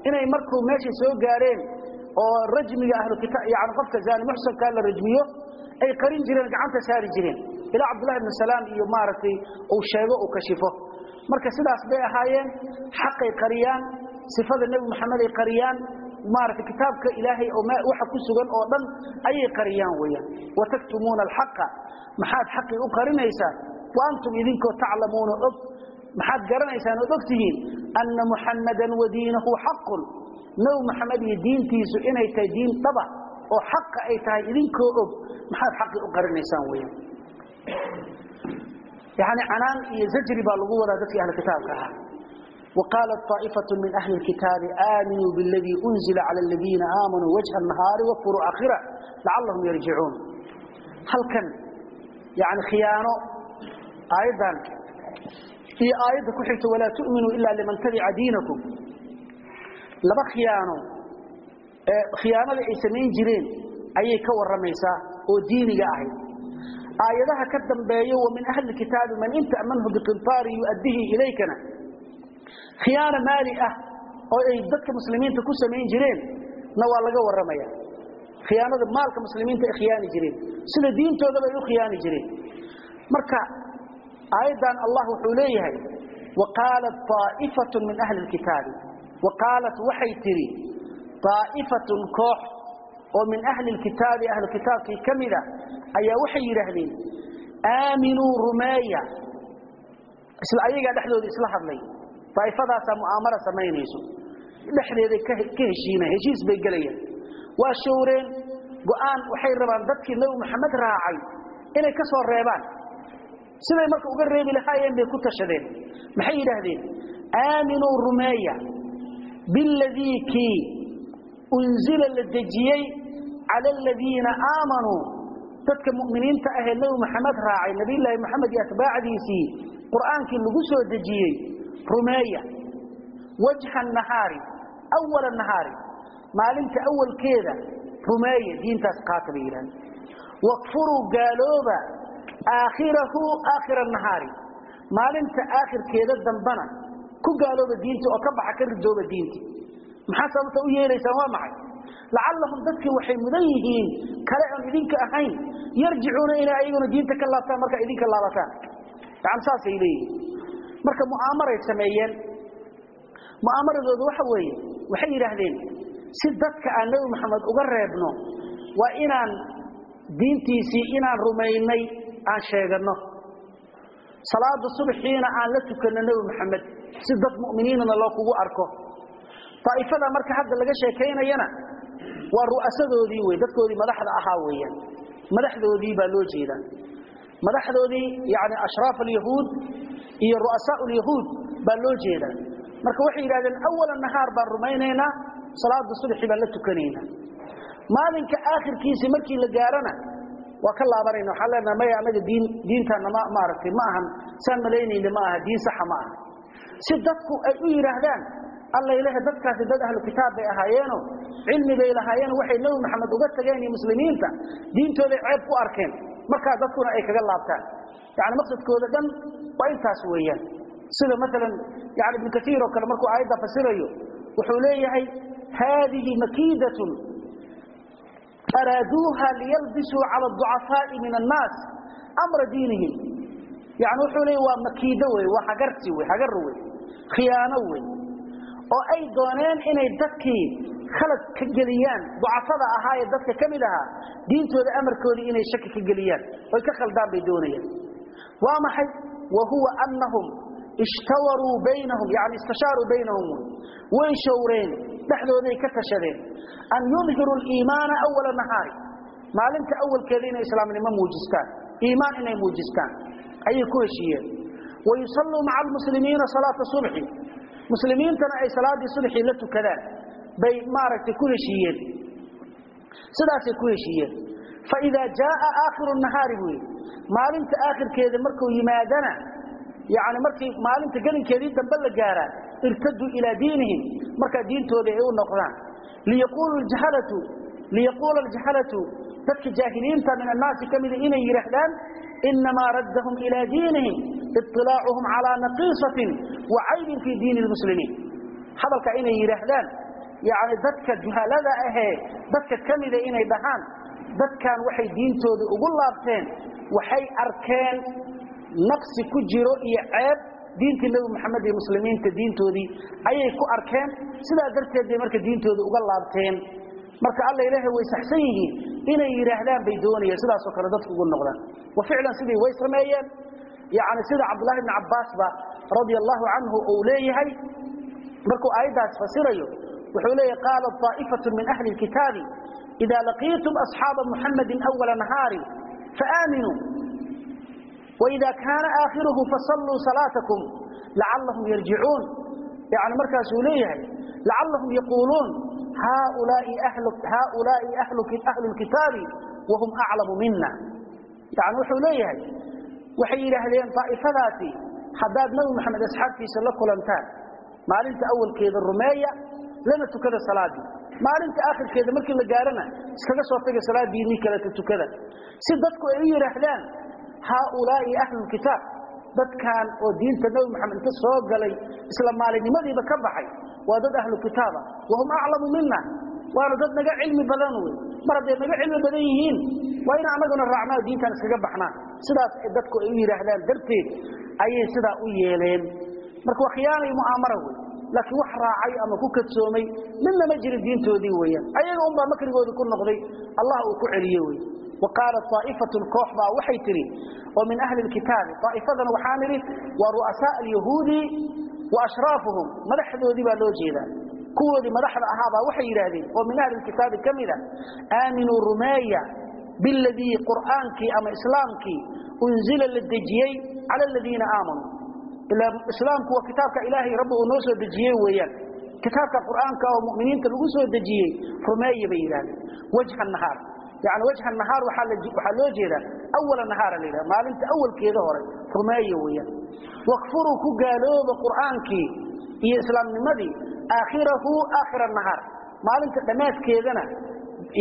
inay markuu meesha soo gaareen oo rajmiga ahlu kitaab, yani qofka zaani muxsankaa la rajmiyo, ay qarin jireen, gacanta saari jireen, ilaa Cabdullahi ibn Salaam iyo maaragtay uu sheego, uu kashifo. Marka sidaas bay ahaayeen, xaqay qariyaan, sifada Nebi Moxamed ay qariyaan, maaragtay kitaabka Ilaahay oo waxa ku sugan oo dhan ayay qariyaan weeyaan. Wataktumuuna alxaqa, maxaad xaqii u qarinaysaan? Wa antum idinkoo taclamuuna og, maxaad garanaysaan ood og tihiin anna Muxammadan wa diinahu xaqun, Nebi Moxamed iyo diintiisu inay tahay diin dhaba oo xaqa ay tahay idinkoo og, maxaad xaqii u qarinaysaan weeyaan. Yani canaan iyo zajri baa lagu wadaa dadkii ahlu kitaabka ahaa. وقالت طائفة من أهل الكتاب آمنوا بالذي أنزل على الذين آمنوا وجه النهار واكفروا آخره لعلهم يرجعون. هل كان يعني خيانة أيضا في آية كحلت ولا تؤمنوا إلا لمن تبع دينكم، لما خيانة خيانة أي سمين جرين أي كور رميسا وديني أهي آياتها كدن بيو ومن أهل الكتاب من إن تأمنه بقنطار يؤديه إليكنا، khiyaano maali ah oo ay dadka muslimiinta ku samayn jireen na waa laga warramaya. Khiyaanada maalka muslimiinta ay khiyaani jireen sida diintoodaba ay u khiyaani jireen. Marka aayaddan Allah wuxuu leeyahay waqaalat aa'ifatun min ahli lkitaabi, waqaalat waxay tidhi aa'ifatun koox oo min ahli lkitaabi, ahlu kitaabkii ka mid a, ayaa waxay yidhaahdeen aaminuu rumeeya. Isla ayagaa dhexdooda isla hadlay, daa'ifadaasaa mu'aamara samaynayso, dhexdeeday ka heshiinaan, heshiis bay gelayaan, waa showreen go'aan. Waxay rabaan dadkii Nebi Moxamed raacay inay ka soo reebaan. Siday marka uga reebi lahaayeen bay ku tashadeen. Maxay yidhaahdeen? Aaminuu rumeeya biladii kii unzila la dejiyey cala aladiina aamanuu, dadka mu'miniinta ahee Nebi Moxamed raacay, nabiyullaahi Moxamed iyo atbaacdiisii, qur'aankii lagu soo dejiyey rumeeya. Wajha nahaari, awala nahaari, maalinta awalkeeda rumeeya, diintaas qaata bay yidhahdeen. Wakfuruu gaalooba aakhirahu, aakhira nahaari, maalinta aakhirkeeda dambana ku gaalooba diinta oo ka baxa, ka ridooba diinta. Maxaa sababta u yeelaysaan waa maxay? Lacallahum dadkii waxay mudan yihiin kale oon idinka ahayn yarjicuuna inay ayaguna diinta ka laabtaan markaa idinka laabataan. Yani saasay leeyihiin. Marka mu'aamaray sameeyeen. Mu'aamaradoodu waxa weeye, waxay yidhaahdeen si dadka aan Nebi Moxamed uga reebno waa inaan diintiisii inaan rumaynay aan sheeganno, salaada subaxiina aan la tukanno Nebi Moxamed si dad mu'miniinana loo kugu arko. Daa'ifada marka hadda laga sheekaynayana waa ru'asadoodii wey, dadkoodii madaxda ahaa weeyaan, madaxdoodii baa loo jeedaa, madaxdoodii yani ashraaf alyahuud iyo ru'asaa alyahuud baa loo jeedaa. Marka waxay yidhahdeen awala nahaar baan rumaynaynaa, salaada subaxii baan la tukanaynaa, maalinka aakhirkiisii markii la gaarana waa ka laabanayna, waxaan leenahay maya, anaga diin diintaana ma maaragtay ma ahan saan malaynayna, ma aha diin saxa ma aha, si dadku ay u yidhaahdaan alla ilaah dadkaasi dad ahlu kitaab bay ahaayeeno, cilmi bay lahaayeen, waxay Nebi Maxamed uga tageen iyo muslimiinta diintooday ceeb ku arkeen, markaa dadkuna ay kaga laabtaan. Yani maqsadkooda dhan waa intaas weeyaan. Sida maalan yani Ibnu Kaiir oo kale markuu aayadda fasirayo wuxuu leeyahay haadihi makiidatun araaduuha liyalbisuu cala aducafaa'i min annaas amra diinihim. Yani wuxuu leeyahy waa makiido wey, waa hagarti wey, hagar wey, khiyaano wey oo ay dooneen inay dadkii khalad ka geliyaan ducafada ahaa ee dadka ka mid ahaa, diintooda amarkoodii inay shaki ka geliyaan oy ka khaldaan bay doonayaan. Waa maxay? Wa huwa annahum ishtawaruu baynahum, yani istashaaruu baynahum, way showreen, dhexdooday ka tashadeen an yudhiruu aliimaana awala nahaari, maalinta awalkeeda inay islaamnimo muujistaan, iimaan inay muujistaan ayay ku heshiiyeen. Wayusalluu maca almuslimiina salaata subxi, muslimiintana ay salaadii subaxii la tukadaan bay maaragtay ku heshiiyeen, sidaasay ku heshiiyeen. Fa idaa jaaa aakhiru nahaari buu yidhi, maalinta aakhirkeeda markuu yimaadana, yani markii maalinta gelinkeedii dambe la gaaraa, irtaduu ilaa diinihim, markaa diintooda ay u noqdaan. Liyaquula aljahalatu, dadka jaahiliinta min annaasi ka mida inay yidhaahdaan, inamaa raddahum ilaa diinihim iطilaacuhum calaa naqiisatin wa caybin fii diini lmuslimiin. Hadalka inay yidhaahdaan, yani dadka juhalada ahee dadka ka mida inay dhahaan, dadkan waxay diintooda ugu laabteen waxay arkeen naqsi ku jiro iyo ceeb diintii Nabi Maxamed iyo muslimiinta diintoodii ayay ku arkeen, sidaa darteed bay marka diintooda uga laabteen. Marka alla ilaahay way saxsan yihiin inay yidhaahdaan bay doonayeen, sidaasoo kale dadku ugu noqdaan. Wa ficlan sidii way sameeyeen. Yani sida Cabdullahi ibni Cabbaas ba radia allahu canhu uu leeyahay markuu aayaddaas fasirayo, wuxuu leeyahay: qaalat taa'ifatu min ahli lkitaabi idaa laqiitum asxaaba muxamadin awala nahaari faaaminuu, وإذا كان آخره فصلوا صلاتكم لعلهم يرجعون. يعني مركز ليه لعلهم يقولون هؤلاء أهل الكتاب وهم أعلم منا. يعني وحو ليه وحي لهذين طائفة حداد نبي محمد أصحاب في سلك لمتان maalinta awalkeeda rumeeya, lana tukada salaadii. Maalinta aakhirkeeda markii la gaarana iskaga soo taga salaadiinii kale tukada, si dadku ay u yiraahdaan haaulaa'i ahlul kitaab, dadkan oo diinta Nabi Maxamed inta soo galay isla maalinimadiiba ka baxay waa dad ahlu kitaaba, wahum a'lamu minna, waana dad naga cilmi badan wey. Mar hadday naga cilmi badan yihiin, waa in annaguna raacnaa, diintan iskaga baxnaa. Sidaas ay dadku ay u yiraahdaan darteed ayay sidaa u yeeleen. Marka waa khiyaano iyo mu'aamara wey, laakiin wax raacay ama ku kadsoomay midna ma jirin, diintoodii weeyaan. Ayaga unbaa makrigoodii ku noqday, Allah uu ku celiyey wey. Wa qaalat aa'ifatun, koox baa waxay tidhi oo min ahli lkitaabi. Aa'ifadan waxaan idhi waa ru'asaa alyahuudi wa ashraafuhum, madaxdoodii baa loo jeedaa. Kuwoodii madaxda ahaabaa waxay yidhaahdeen oo min ahli lkitaabi ka mid a: aaminuu, rumeeya, biladii, qur'aankii ama islaamkii, unzila, la dejiyey, cala aladiina aamanuu. Ilaa islaamku waa kitaabka Ilaahay Rabbi uu noo soo dejiyey weeyaan. Kitaabka qur'aanka oo mu'miniinta lagu soo dejiyey rumeeye bay yidhahdeen. Wajha nahaar, yani wajha nahaar waxaa loo jeedaa awala nahaara la yidhaha, maalinta awalkeeda hore rumeeye weeyaan. Wakfuruu, ku gaalooba qur'aankii iyo islaamnimadii, aakhirahu, aakhira nahaar, maalinta dhammaadkeedana,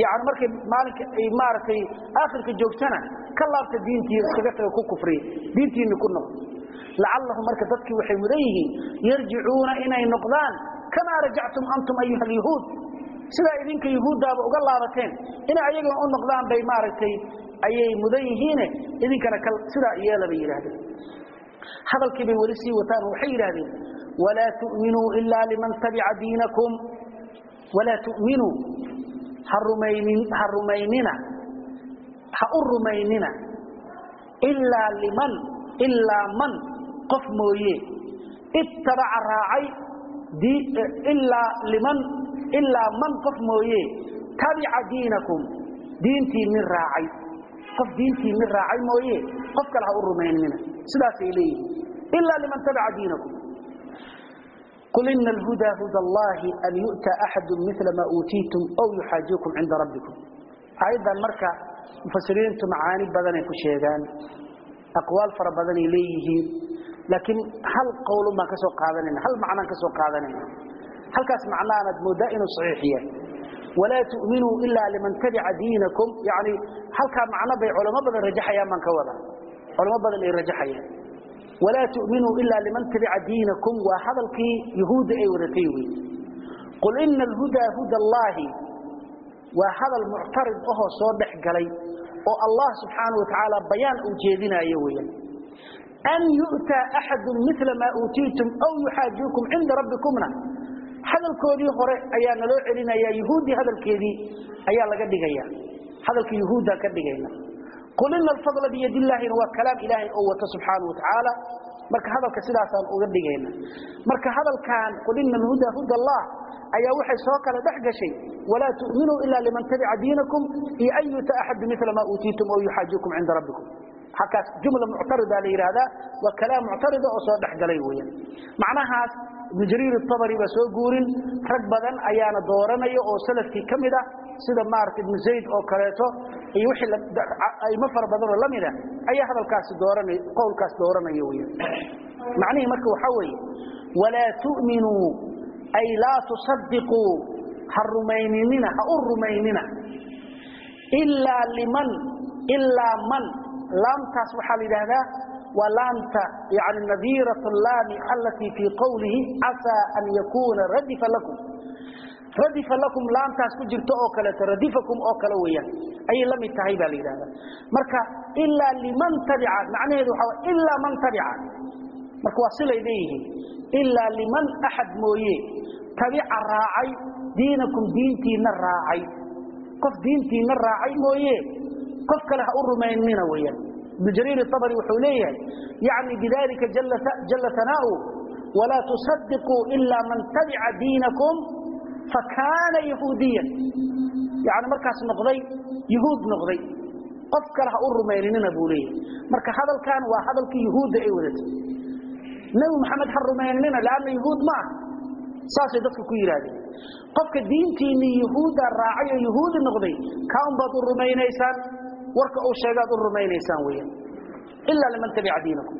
yani markay maalinka ay maaragtay aakhirka joogtana ka laabta diintii, iskaga taga, ku kufriya, diintiinni ku noqdo. Lacallahum, marka dadkii waxay mudan yihiin, yarjicuuna, inay noqdaan, kamaa rajactum antum ayuha alyahuud, sidaa idinka yuhuuddaaba uga laabateen inay ayagana u noqdaan bay maaragtay ayay mudan yihiine, idinkana sidaa yeela bay yidhaahdeen. Hadalkii bay weli sii wataan oo waxay yidhaahdeen: walaa tu'minuu ilaa liman tabica diinakum. Walaa tu'minuu, ha rumaynin, ha rumaynina, ha u rumaynina, ilaa liman, ilaa man, qof mooye, ittabaca, raacay, ilaa liman, ilaa man, qof mooye, tabica diinakum, diintiinni raacay. Qof diintiinni raacay mooye qof kale ha u rumaynina, sidaasay leeyihiin, ilaa liman tabica diinakum. قل إن الهدى هدى الله أن يؤتى أحد مثل ما أوتيتم أو يحاجوكم عند ربكم. أيضا مركا مفسرين معاني بدن كشيغان، أقوال فر بدن إليه، لكن هل قول ما كسو قادنين، هل معنى كسو قادنين، هل كاس معنى مدائن صحيحية. ولا تؤمنوا إلا لمن تبع دينكم، يعني هل كان معنى بي علماء بدن رجحيا من كوضا علماء بدن رجحيا. ولا تؤمنوا إلا لمن تبع دينكم، وهذا يهود أي ورتيوي. قل إن الهدى هدى الله، وهذا المعترض أهو صادح قلي الله سبحانه وتعالى بيان أجيدنا يويا، أن يؤتى أحد مثل ما أوتيتم أو يحاجوكم عند ربكمنا. هذا الكودي هوري أيانا لو علينا يا يهودي، هذا الكودي أيا لقد غيا هذا اليهود كدغينا. قل إن الفضل بيد الله، هو كلام إلهي أو سبحانه وتعالى. Marka hadalka sidaasaan uga dhigayna. Marka hadalkan qul inna alhuda huda Allah ayaa waxay soo kala dhex gashay walaa tu'minuu ilaa liman tabica diinakum iyo an yuta axad mila maa uutiitum aw yuxaajikum cinda rabbikum. Halkaas jumla muctarida la yidhaahdaa, waa kalaam muctarida oo soo dhex galay weeyaan macnahaas. Ibn Jariir al-Tabari baa soo guurin, rag badan ayaana dooranaya oo salafkii ka mid ah, sida maarta Ibn Zayd oo kaleeto iyo wixii ay ma fara badan oo lamid ah ayaa hadalkaasi dooranay, qowlkaas dooranaya weeyaan. Macnaheedu marka waxa weeye walaa tu'minuu ay laa tusaddiquu, ha rumaynina, ha u rumaynina ilaa liman, ilaa man. Laamtaas waxaa la yidhaahdaa waa laamta yani nadiiratu laami allatii fii qowlihi casaa an yakuuna radifa lakum. Radifa lakum laamtaas ku jirto oo kaleeto radifakum oo kale weeyaan ayay la mid tahay baa la yidhahdaa. Marka ilaa liman tabica macnaheedu waxaa waa ilaa man tabica. Marka waa silay leeyihiin ilaa liman axad mooye tabica raacay diinakum diintiina raacay, qof diintiina raacay mooye qof kale ha u rumaynina weeyaan. Ibn Jariir al-Tabari wuxuu leeyahay yacni bidalika jalla thanaa'u walaa tusaddiquu ilaa man tabica diinakum fakaana yahuudiyan, yacni markaas noqday yahuud noqday, qof kale ha u rumaynina buu leeyahay. Marka hadalkan waa hadalkii yahuudda ay wadatay, Nabi Maxamed ha rumaynina laanna yahuud ma ah, saasay dadku ku yiraahdeen. Qofka diintiinni yahuudda raacay oo yahuudi noqday kaa unbaad u rumaynaysaan, warka uu sheegaad u rumaynaysaan weeyaan. Ilaa liman tabica diinakum.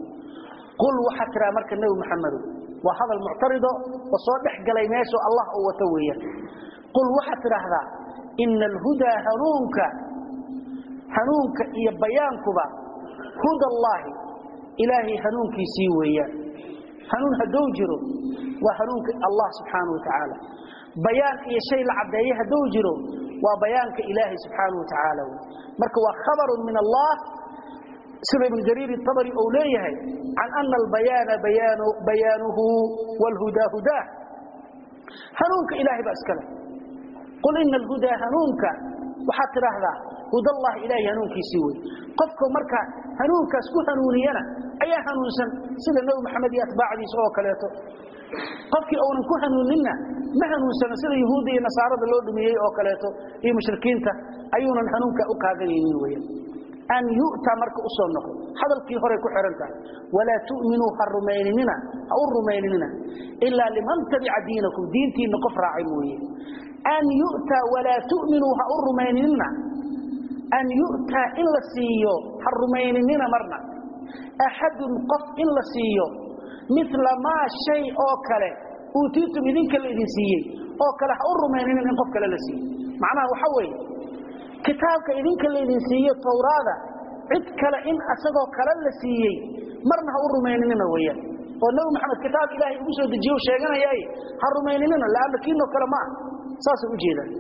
Qul waxaa tiraa marka Nabi Maxamedow, waa hadal muctarido oo soo dhex galay meeshu Allah uu wato weeyaan. Qul waxaad tidhaahdaa ina alhudaa hanuunka, hanuunka iyo bayaankuba huda allaahi ilaahay hanuunkiisii weeyaan. Hanuun hadduu jiro waa hanuunka Allah subxaanahu wa tacaala, bayaan iyo shay la caddeeye hadduu jiro waa bayaanka ilaahay subxaanahu wa tacaala wey. Marka waa khabarun min Allah, sida Ibn Jariir al-Tabari uu leeyahay can ana albayaana bayaanuhu waalhudaa hudaah. Hanuunka ilaahay baa iska leh. Qul ina alhudaa hanuunka waxaad tidhaahdaa hudallahi ilaahay hanuunkiisii wey. Qofka marka hanuunkaas ku hanuuniyana ayaa hanuunsan, sida Nabi Maxamed iyo atbaacdiisa oo kaleeto. Qofkii uunan ku hanuuninna ma hanuunsano, sida yahuudda iyo nasaarada loo dhumiyey oo kaleeto iyo mushrikiinta ayuunan hanuunka u qaadanaynin weeyaan. An yu'ta marka u soo noqo hadalkii hore ku xiran tahay walaa tu'minuu ha rumaynina, ha u rumaynina ilaa liman tabica diinakum, diintiinna qof raacay mooye. An yu'ta walaa tu'minuu ha u rumaynina, an yu'ta in la siiyo ha rumaynina marna axadun qof in la siiyo mithla maa shay oo kale uutiitum idinka la idin siiyey oo kale ha u rumaynina in qof kale la siiyo. Macnaha waxa weeye kitaabka idinka la idin siiyo Tawraada cid kale in asagoo kale la siiyey marna ha u rumaynina weeyaan. Oo Nabi Maxamed kitaab ilaahay ugu soo dejiyo sheeganayay ha rumaynina, laana kiino kale ma saas u jeedaan.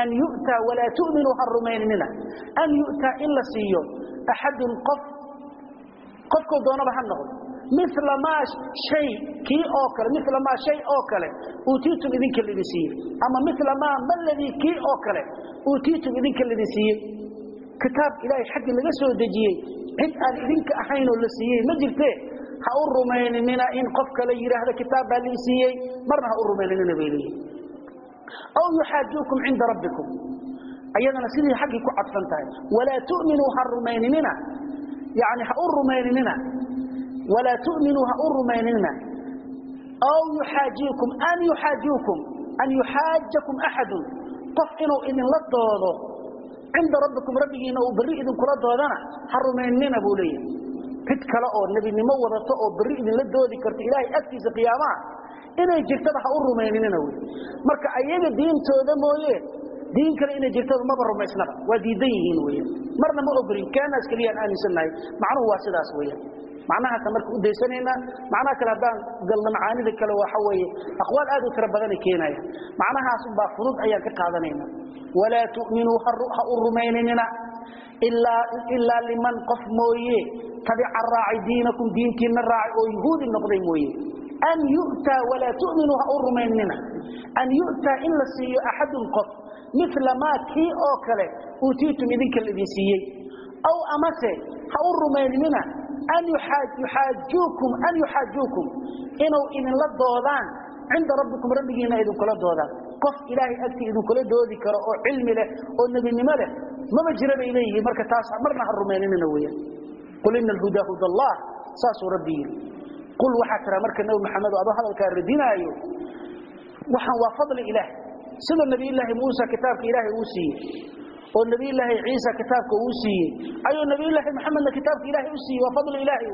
An yu'ta walaa tu'minu ha rumaynina an yu'ta in la siiyo axadun qof, qofkuu doonaba ha noqdo, mithla maa shay kii oo kale, mithla maa shay oo kale uutiitum idinka la idin siiyey, ama mithla maa maladii kii oo kale uutiitum idinka la idin siiyey. Kitaab ilaahay xaggii laga soo dejiyey cid aan idinka ahayn oo la siiyey ma jirtee ha u rumaynina in qof kale yidhaahdo kitaab baa la siiyey, marna ha u rumaynina bay leeyihin. Aw yuxaajuukum cinda rabbikum, ayadana sidii xaggii ku cadfan tahay. Walaa tu'minuu ha rumaynina, yani ha u rumaynina, walaa tu'minuu ha u rumaynina aw yuxaajiikum, an yuxaajiikum, an yuxaajakum axadun, qof inuu idinla doodo cinda rabbikum rabbigiina uu berri idinkula doodana ha rumaynina buu leeyahay. Cid kale oo nebinimo wadato oo berri idinla doodi karto ilaahay agtiisa qiyaamaha inay jirtaba ha u rumaynina wey. Marka ayaga diintooda mooye diin kale inay jirtaba maba rumaysnaba, waa diidan yihiin weeyaan, marna ma ogolin, kaanaas keliyaan aaminsannahay. Macnuhu waa sidaas weeyaan. Macnahaasa marka u daysanaynaa. Macnaha kale haddaan galno macaanida kale waxa weeye aqwaal aad u tiro badanay keenayaan. Macnahaas unbaa fudud ayaan ka qaadanaynaa. Walaa tu'minuu ha u rumaynina ilaa liman qof mooye tabica raacay diinakum diintiinna raacay oo yahuudi noqday mooye. An yu'ta walaa tu'minuu ha u rumaynina an yu'ta in la siiyo axadun qof mithla maa kii oo kale uutiitum idinka la idin siiyey, aw amase ha u rumaynina an yuxaajuukum, an yuxaajuukum inuu idinla doodaan cinda rabbikum rabbigiina idinkula doodaan. Qof ilaahay agtii idinkula doodi karo oo cilmi leh oo nebinimo leh maba jira bay leeyihiin. Marka taas marna ha rumaynina weeyaan. Qul ina alhudaa huda allah, saasuu rabbi yidhi. Qul waxaa tiraa marka Nabi Maxamed adoo hadalkaa radinaayo, waxaan waa fadli Ilaah. Sida Nabiyullaahi Muusa kitaabka Ilaahay uu siiyey oo Nabiyullaahi Ciisa kitaabka uu siiyey, ayuu Nabiyullaahi Maxamedna kitaabka Ilaahay u siiyey. Waa fadli Ilaahay.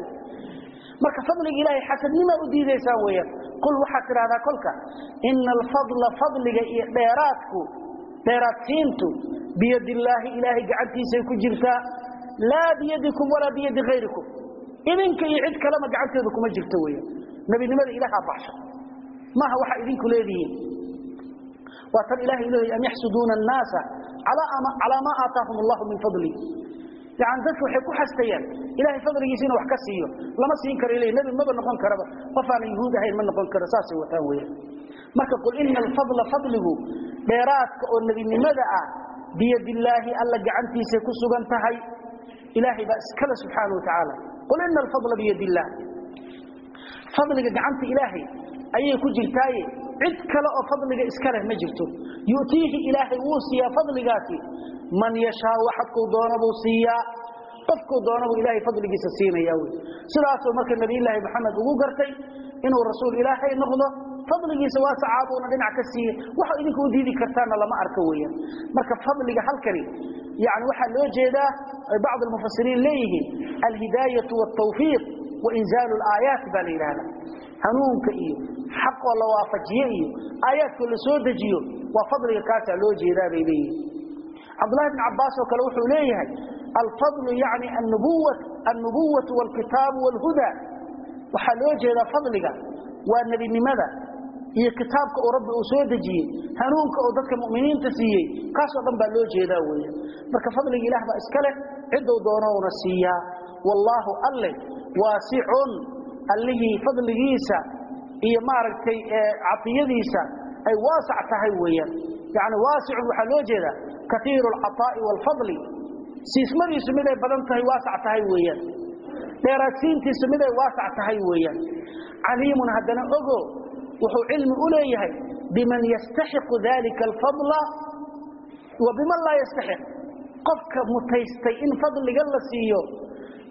Marka fadliga Ilaahay xasadnima u diidaysaan weeyaan. Qul waxaad tidhahdaa kolka, ina alfadla, fadliga iyo dheeraadku, dheeraadsiintu, biyadillaahi, Ilaahay gacantiisay ku jirtaa, laa biyadikum walaa biyadi hayrikum. Idinka iyo cid kalema gacanteedu kuma jirto weeyaan. Nebinimada Ilaahaa baxsha, maaha waxaa idinku leedihiin. Waa tan Ilahay leeyahy, am yaxsuduuna annaasa calaa maa aataahum allahu min fadli. Yani dadka waxay ku xastayaan Ilahay fadligiisa inuu wax ka siiyo. Lama siin karo ilay, nebi maba noqon karaba qof aanan yuhuud ahayn, ma noqon karo. Saasay wataan weeyaan. Marka qul ina alfadla, fadligu, dheeraadka oo nebinimada ah, biyadillaahi, Alla gacantiisay ku sugan tahay. Ilaahay baa iskale subxaana wa tacaala. Qul ina alfadla biyadillaah, fadliga gacanta Ilaahay ayay ku jirtaaye, cid kale oo fadliga iska leh ma jirto. Yu'tiihi, Ilaahay wuu siiyaa fadligaasi, man yashaa, waxadkuu doono buu siiyaa. Qofkuu doono buu Ilaahay fadligiisa siinaya wey. Sidaasuu marka Nabiyullaahi Maxamed ugu gartay inuu rasuul Ilaahay noqdo, fadligiisa waa sacaabuuna dhinac ka siiye. Waxa idinka u diidi kartaana lama arko weeyaan. Marka fadliga halkani yani waxaa loo jeedaa, ay bacd almufasiriin leeyihiin, alhidaayatu waltawfiiq wa inzaalu alaayaat baa la yidhahdaa. Hanuunka iyo xaq oo la waafajiye iyo aayaadkoo la soo dejiyo waa fadliga, kaasaa loo jeedaa bay leeyihiin. Cabdullahi bn Cabaas oo kale wuxuu leeyahay, alfadlu yacni annubuwatu walkitaabu walhuda. Waxaa loo jeedaa fadliga waa nebinimada iyo kitaabka uu Rabbi uu soo dejiyey, hanuunka uu dadka mu'miniinta siiyey, kaasoo dhan baa loo jeedaa weeyaan. Marka fadliga Ilaah baa iska leh, cidduu doonouna siiyaa. Wallaahu, Alle, waasicun, Allihii fadligiisa iyo maaragtay catiyadiisa ay waasac tahay weeyaan. Yani waasicun waxaa loo jeedaa kaiiru alcataa'i waalfadli, siismadiisu mid ay badan tahay, waasac tahay weeyaan, dheeraadsiintiisu mid ay waasac tahay weeyaan. Caliimun, haddana ogo, wuxuu cilmi u leeyahay biman yastaxiqu dalika alfadla wa biman laa yastaxiq. Qofka mutaystay in fadliga la siiyo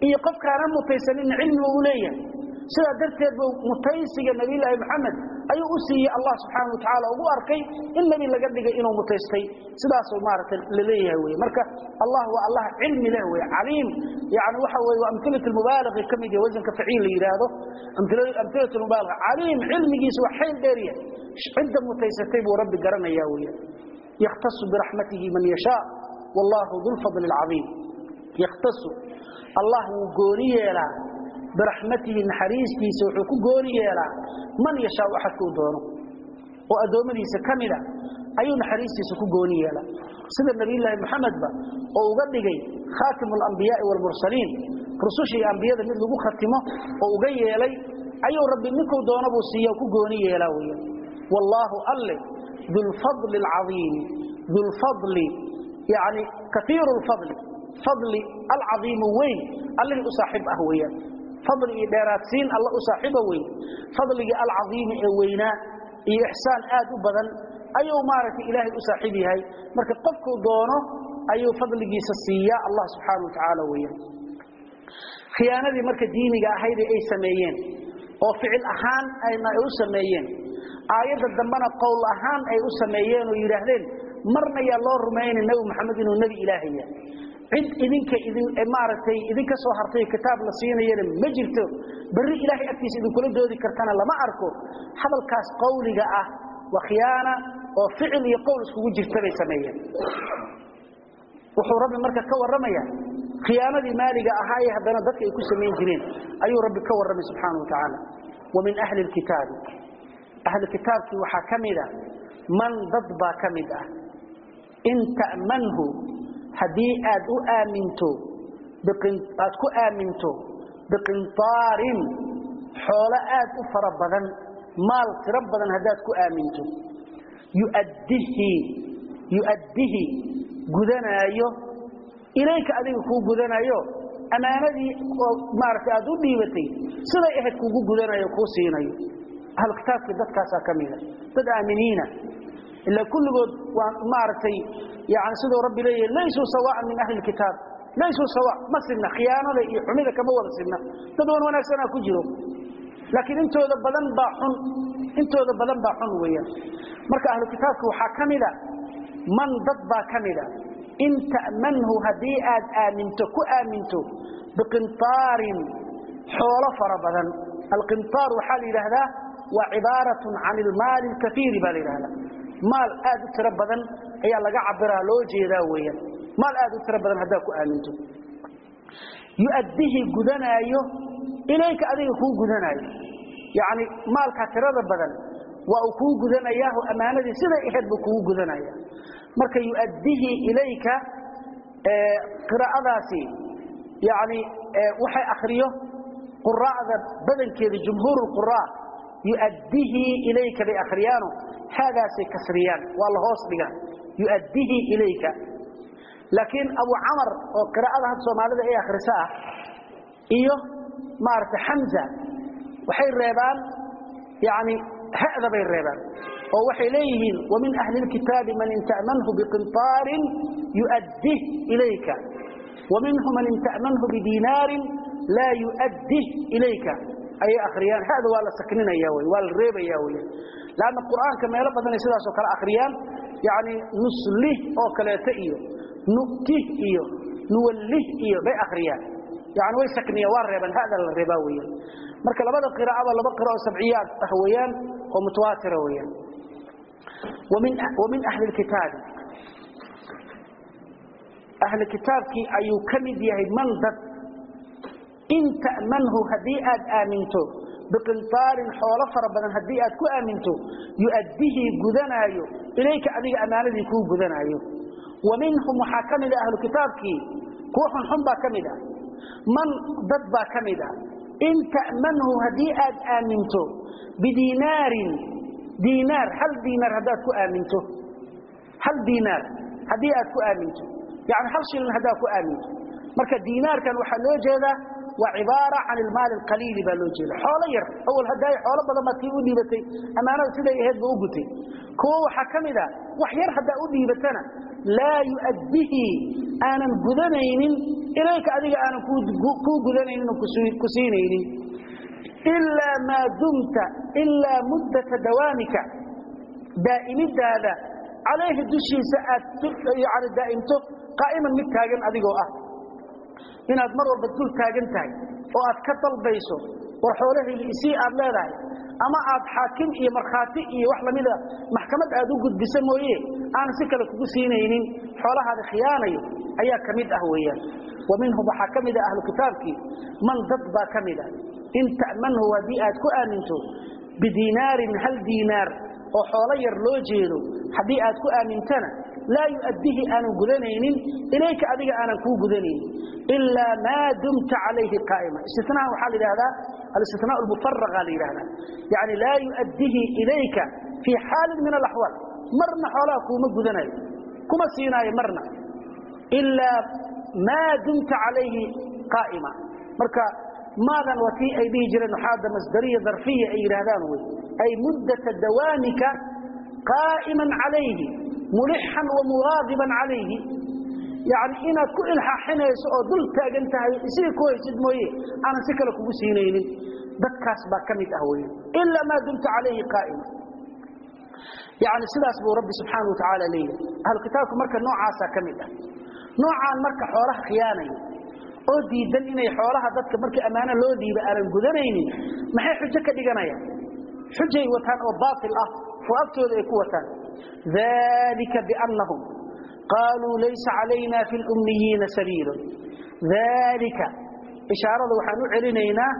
iyo qofkaana mutaysaninna cilmiga u leeyahay. Sidaa darteed buu mutaysiga Nabiyulaahi Maxamed ayuu u siiyey Allah subxaana wa tacaala, ugu arkay in nebi laga dhigay inuu mutaystay. Sidaasuu maaragtay laleeyahay wey. Marka Allah waa Allah cilmi leh wey, caliim. Yani waxa weye waa amhilat lmubaalaqi ka mid yahay, wasanka faciil la yidhaahdo, amhilat lmubaalaqa. Caliim, cilmigiisa waa xayl dheeryahay, cidda mutaysatay buu Rabbi garanayaa weya. Yakhtasu biraxmatihi man yashaa, wallahu dulfadli alcadiim. Yakhtasu, Allah wuu gooni yeelaa, biraxmatihi, naxariistiisa wuxuu ku gooni yeelaa, man yashaa, axadkuu doono oo addoommadiisa ka mida ayuu naxariistiisa ku gooni yeelaa. Sida Nabiyulaahi Maxamedba oo uga dhigay khaatimu alambiyaai waalmursaliin, rususha iyo ambiyada mid lagu khatimo oo uga yeelay, ayuu Rabbi ninkuu doono buu siiya, ku gooni yeelaa weya. Wallaahu, Alle, dulfadli alcadiimi, dulfadli yani kaiiru lfadli, fadli alcadiimu weyn Allihii u saaxiib ah weeyaan. Fadli iyo dheeraadsiin Alla u saaxiiba weyn, fadligii alcadiimi ee weynaa iyo ixsaan aad u badan ayuu maaragtay Ilaahay u saaxiib yahay. Marka qofkuu doono ayuu fadligiisa siiyaa Allah subxaana wa tacaala weeyaan. Khiyaanadii marka diiniga ahayd ay sameeyeen oo ficil ahaan ayna ay u sameeyeen, aayadda dambena qowl ahaan ay u sameeyeen oo yidhaahdeen marna yaa loo rumaynay Nebi Maxamed inuu nebi Ilaahay yahay, cid idinka idin maaragtay idinka soo hartay kitaab la siinayana ma jirto, berri Ilaahay agtiisa idinkula doodi kartana lama arko. Hadalkaas qowliga ah waa khiyaana oo ficil iyo qowl iskugu jirta bay sameeyeen. Wuxuu Rabbi marka ka warramaya khiyaanadii maaliga ahaa ee haddana dadka ay ku samayn jireen ayuu Rabbi ka warramay subxaana wa tacaala. Wa min ahli lkitaabi, ahli kitaabkii waxaa ka mid ah, man, dad baa ka mid ah, in ta'manhu, haddii aad u aaminto, aad ku aaminto, biqintaarin, xoolo aad u fara badan, maal tiro badan haddaad ku aaminto, yuaddihi, yuaddihi, gudanaayo, ilayka, adiga kuu gudanaayo, ammaanadii oo maaragtay aad u dhiibatay siday ahayd kuugu gudanayo, kuu siinayo. Ahlu kitaabkii dadkaasaa ka mida dad aaminiina, ilaa kulligood waa maaragtay yani siduu Rabbi leeyahay, laysuu sawaan min ahli lkitaab, laysuu sawa, ma sidna khiyaanada iyo xumida kama wada sidna, dad wan wanaagsanaa ku jiro. Laakiin intooda badan baa xun, intooda badan baa xun weeyaan. Marka ahlu kitaabka waxaa ka mid a man dad baa ka mid a in ta'manhu haddii aad aaminto ku aaminto biqintaarin xoolo fara badan. Alqintaar waxaa la yidhaahdaa waa cibaaratun can ilmaali alkaiiri baa la yidhahdaa. Maal aad u tiro badan ayaa laga cabiraa loo jeedaa weeyaan. Maal aad u tiro badan haddaad ku aaminto, yu'addihi gudanaayo ilayka adiga kuu gudanaayo, yacni maalkaa tirada badan waa uu kuu gudanayaaho ammaanadii siday ahayd buu kugu gudanaya. Marka yu'addihi ilayka qiraa'adaasi yacni waxay akhriyo quraa'da badankeeda jumhuur alquraa yu'addihi ilayka bay akhriyaano, haadaasay kasriyaan, waa la hoos dhigaa yu'addihi ilayka. Laakiin Abu Camar oo qiraa'ada hadda Soomaalida ay akhrisa ah iyo maaragtay Xamza waxay reebaan, yacni ha'da bay reebaan oo waxay leeyihiin wa min ahli lkitaabi man in ta'manhu biqintaarin yu'addih ilayka wa minhu man in ta'manhu bidinaarin laa yu'addih ilayka ayay akhriyaan. Ha'da waa la sakninaya wey, waa la reebaya wey, laanna qur'aanka meelo badanay sidaas oo kale akhriyaan, yacni nuslih oo kaleeto iyo nu'tih iyo nuwallih iyo bay akhriyaan, yani way sakniyaan, waa reebaan, ha'da la reebaa weeyaan. Marka labada qiraa'aba laba qiraa'o sabciyaad ah weeyaan oo mutawaatira weeyaan. Wa min ahli lkitaabi, ahli kitaabkii ayuu ka mid yahay man dad in ta'manhu haddii aad aaminto biqintaarin xoolo fara badan haddii aad ku aaminto yu'addihi gudanaayo ilayka adiga ammaanadii kuu gudanaayo. Wa minhum waxaa ka mid ah ahlu kitaabkii kuwa xunxun baa ka mid ah, man dad baa ka mid ah in ta'manhu haddii aad aaminto bidinaarin diinaar, hal diinaar haddaad ku aaminto, hal diinaar haddii aad ku aaminto, yani hal shilin haddaad ku aaminto. Marka diinaarkan waxaa loo jeedaa waa cibaara can ilmaali alqaliili baa loo jeeda, xoolo yar. Awal haddaay xoolo badan baad kii u dhiibatay ammaanada siday ahayd ba u gutay. Kuwo waxaa ka mid a wax yar haddaa u dhiibatana laa yu'addihi aanan gudanaynin ilayka adiga aanan kuu gudanaynin oo ku siinaynin ilaa maa dumta ilaa muddata dawaamika daa'imidaada calayhi dushiisa aad yani daa'imto qaa'iman mid taagan adigoo ah, inaad mar walba dul taagan tahay oo aad ka dalbayso war xoolahayga isii aad leedahay, ama aad xaakim iyo markhaati iyo wax lamida maxkamad aad u gudbisa mooye aanan si kale kugu siinaynin, xoolahaada khiyaanayo ayaa ka mid ah weeyaan. Wa minhum waxaa ka mid ah ahlu kitaabkii man dad baa ka mid ah in ta'manhu haddii aad ku aaminto bidinaarin hal diinaar oo xoolo yar loo jeedo haddii aad ku aamintana laa yu'addihi aanan gudanaynin ilayka adiga aanan kuu gudanaynin ilaa maa dumta calayhi qaa'ima. Istinahan waxaa la yidhahdaa alistithnaa almufaraqa la yidhahdaa, yacni laa yu'addihi ilayka fii xaalin min alaxwaal, marna xoolaha kuuma gudanayo, kuma siinaayo marna ilaa maa dumta calayhi qaa'ima. Marka maadan waa tii ay dhihi jireen nuxaada masdariya darfiya ay yidhaahdaan wey, ay muddata dawaamika qaa'iman calayhi mulixan wa muwaadiban calayhi, yacni inaad ku ilxaaxinayso oo dul taagan tahay isii ku haysid mooye aanan si kale kugu siinaynin, dadkaas baa ka mid ah weeye ilaa maa dumta calayhi qaa'ima. Yacni sidaas buu Rabbi subxaana wa tacaala leeyahay. Ahlu kitaabku marka noocaasaa ka mid ah, noocaan marka xoolaha khiyaanaya oo diidan inay xoolaha dadka markii ammaano loo dhiiba aanan gudanaynin, maxay xujo ka dhiganayaan? Xujay wataan oo baatil ah oo agtooda ay ku wataan. Dalika biannahum qaaluu laysa calayna fi lummiyiina sabiilun. Dalika ishaarada waxaan u celinaynaa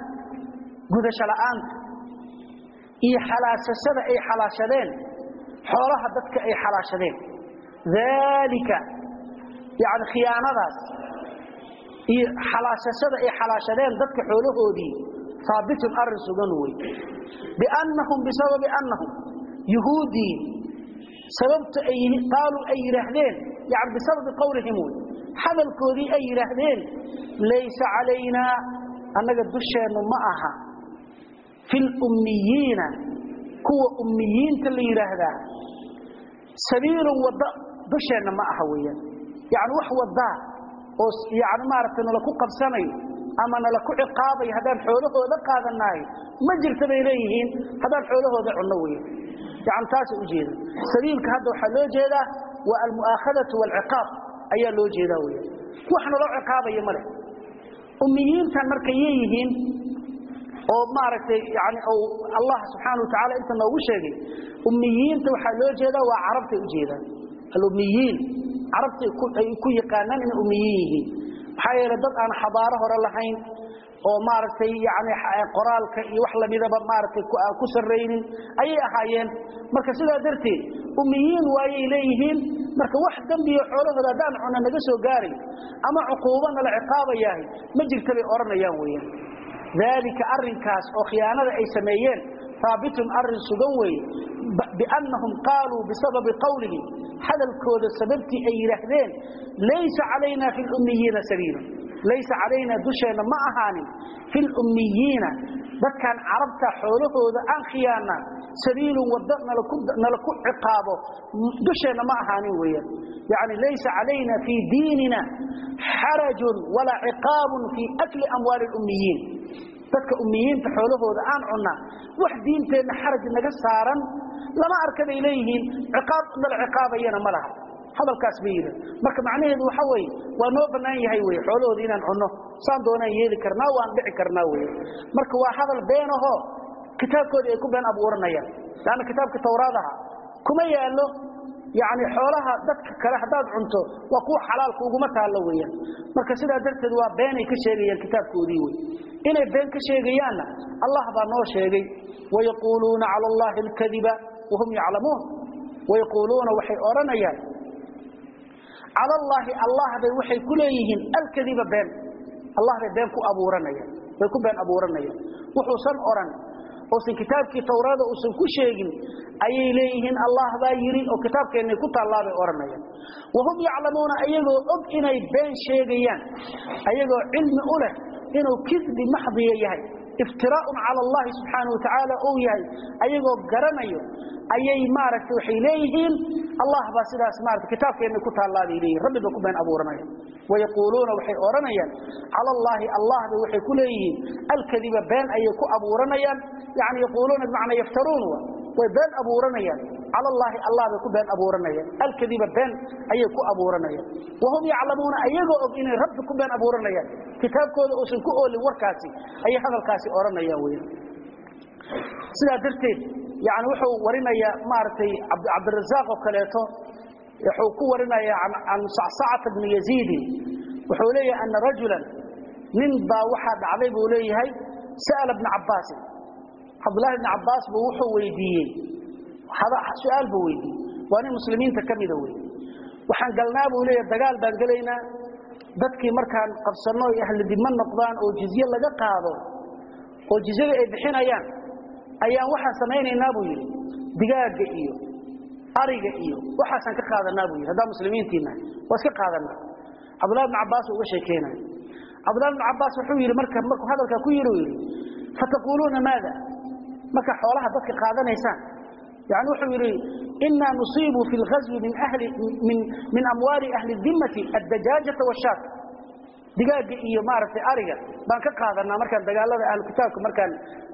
gudasho la'aanta iyo xalaashashada ay xalaashadeen xoolaha dadka ay xalaashadeen. Dalika yani khiyaanadaas iyo xalaashashada ay xalaashadeen dadka xoolahoodii haabitun arrin sugan wey. Biannahum bisababi annahum yuhuudii sababta ay qaaluu ay yidhaahdeen, yani bisababi qowlihim wey, hadalkoodii ay yidhaahdeen laysa calaynaa annaga dusheennu ma aha fi lummiyiina kuwa ummiyiinta la yidhaahdaa sabiilun wadda dusheenna ma aha weeyaan. Yani wax wadaa oo yani maaragtay nala ku qabsanayo Ama nala ku ciqaabay haddaan xoolahooda qaadanaay ma jirta bay leeyihiin haddaan xoolahooda cunno weeye. Yani taas u jeeda sabiilka hadda waxaa loo jeedaa waa almu'aakhadatu waalciqaab ayaa loo jeedaa weeye. Wax naloo ciqaabaya ma leh. Ummiyiintan marka yeeyihiin oo maaragtay yani Allah subxaanahu wa tacaala inta noogu sheegay ummiyiinta waxaa loo jeedaa waa carabtay u jeedaan. Alummiyiin carabtay ay ku yaqaanaan inay ummiyiin yihiin, maxaa yeelay dad aan xadaaro hore lahayn oo maaragtay yani qoraalka iyo wax lamidaba maaragtay aan ku sarraynin ayay ahaayeen. Marka sidaa darteed ummiyiin waayay leeyihiin. Marka wax dambiyo xoolahooda haddaan cunno naga soo gaaray ama cuquubo nala ciqaabayahay ma jirta bay odhanayaan weeyaan. Dalika arrinkaas oo khiyaanada ay sameeyeen haabitun arrin sugan weeye, biannahum qaaluu bisababi qowlihim, hadalkooda sababtii ay yidhaahdeen laysa calayna fi lummiyiina sabiilun, laysa calaynaa dusheenna ma ahaanin fi lummiyiina dadkan carabta xoolahooda aan khiyaana sabiilun waddo nala ku ciqaabo dusheenna ma ahaanin weeyaan. Yani laysa calayna fii diinina xarajun walaa ciqaabun fii akli amwaali lummiyiin, dadka ummiyiinta xoolahooda aan cunnaa wax diinteenna xaraj naga saaran lama arka bay leeyihiin, ciqaab nala ciqaabayana ma laha. Hadalkaas bay yidhahan. Marka macnaheedu waxa weeye waa noo bannaan yahay weye xoolahooda inaan cunno, saan doonaan yeeli karnaa, waan dhici karnaa weye. Marka waa hadal beenahoo kitaabkoodii ay ku been abuuranayaan, leanna kitaabka tawraadaha kuma yaallo yani xoolaha dadka kale haddaad cunto waa kuwa xalaalka uguma taallo weeyaan. Marka sidaa darteed waa beenay ka sheegayaan kitaabkoodii wey. Inay been ka sheegayaanna Allah baa noo sheegay, wayaquuluuna cala allahi alkadiba wahum yaclamuun. Wayaquuluuna waxay odhanayaan cala allaahi, Allah bay waxay ku leeyihiin alkadiba been, Allah bay been ku abuuranayaan, bay ku been abuuranayaan. Wuxuusan odhan uusan kitaabkii tawraada uusan ku sheegin ayay leeyihiin Allah baa yiri oo kitaabkeennay ku taallaa bay odhanayaan. Wahum yaclamuuna ayagoo og inay been sheegayaan, ayagoo cilmi u leh inuu kidbi maxdiya yahay, iftiraa'un cala allahi subxaanahu wa tacaala uu yahay, ayagoo garanayo ayay maaragtay waxay leeyihiin Allah baa sidaas maaragtay kitaabkeennay ku taallaa bay leeyihin, rabbi bay ku been abuuranayaan. Wayaquuluuna waxay odhanayaan cala allaahi, Allah bay waxay ku leeyihiin alkadiba been ayay ku abuuranayaan. Yani yaquuluuna bimacnaa yaftaruun, way been abuuranayaan cala allaahi, Allah bay ku been abuuranayaan, alkadiba been ayay ku abuuranayaan. Wahum yaclamuuna ayagoo og inay rabbi ku been abuuranayaan, kitaabkooda uusan ku oolin warkaasi ayay hadalkaasi odhanayaan weyan. Sidaa darteed yani wuxuu warinayaa maaragtay Cabdirasaaq oo kaleeto wuxuu ku warinayaa can Sacsacata bni Yaziidin, wuxuu leeyahay ana rajulan nin baa waxaa dhacday buu leeyahay sa'ala bna Cabbaasin, Cabdullahi bni Cabbaas buu wuxuu weydiiyey su'aal buu weydiiyey, waa nin muslimiinta ka mida wey. Waxaan galnaa buu leeyahay dagaal baan gelaynaa, dadkii markaan qabsanno ay ahli dima noqdaan oo jizye laga qaado oo jizyada ay bixinayaan ayaan waxaan samaynaynaa buu yidhi digaagga iyo ariga iyo waxaasaan ka qaadanaa buu yidhi, haddaan muslimiintiina waa iska qaadanaa. Cabdullahi bn Cabbaas uga sheekeynaya. Cabdullahi bn Cabbaas wuxuu yidhi marka markuu hadalkaa ku yidhi uu yidhi fataquuluuna maada, marka xoolaha dadka qaadanaysaan, yani wuxuu yidhi inaa nusiibu fi lghazwi min ahli min amwaali ahli dimmati addajaajata washaat, digaagga iyo maaragtay ariga baan ka qaadanaa markaan dagaalada ahlu kitaabka markaan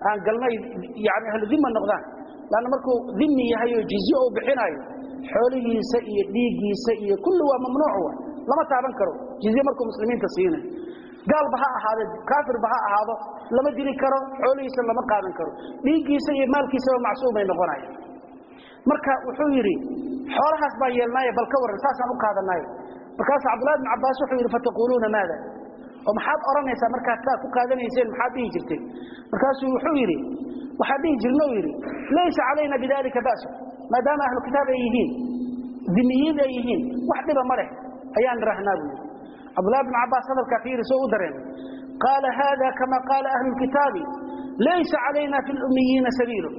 aan galnay, yani ahlu dhimma noqdaan. Laanna markuu dhimmi yahay oo jizye uu bixinayo xoolihiisa iyo dhiiggiisa iyo kulli waa mamnuuc, wa lama taaban karo jizye markuu muslimiinta siinayo, gaalba ha ahaado kaafirba ha ahaado lama dili karo, xoolihiisa lama qaadan karo, dhiiggiisa iyo maalkiisaba macsuumay noqonaya. Marka wuxuu yidhi xoolahaas baan yeelnaaye bal ka warran saasaan u qaadanaaye. Markaasuu Cabdullahi bn Cabbaas wuxuu yidhi fataquuluuna maada, oo maxaad odhanaysaa markaad saa ku qaadanayseen, maxaad dhihi jirteen? Markaasuu wuxuu yidhi waxaan dhihi jirna uu yidhi laysa calayna bidalika ba'su, maadaama ahlu kitaab ay yihiin dimiyiin ay yihiin wax dhiba ma leh ayaan rahnaa buu yidhi. Cabdullahi bn Cabbaas hadalkaa fiiri soo u dareemay, qaala haada kama qaala ahlu lkitaabi laysa calayna fi lummiyiina sabiilu.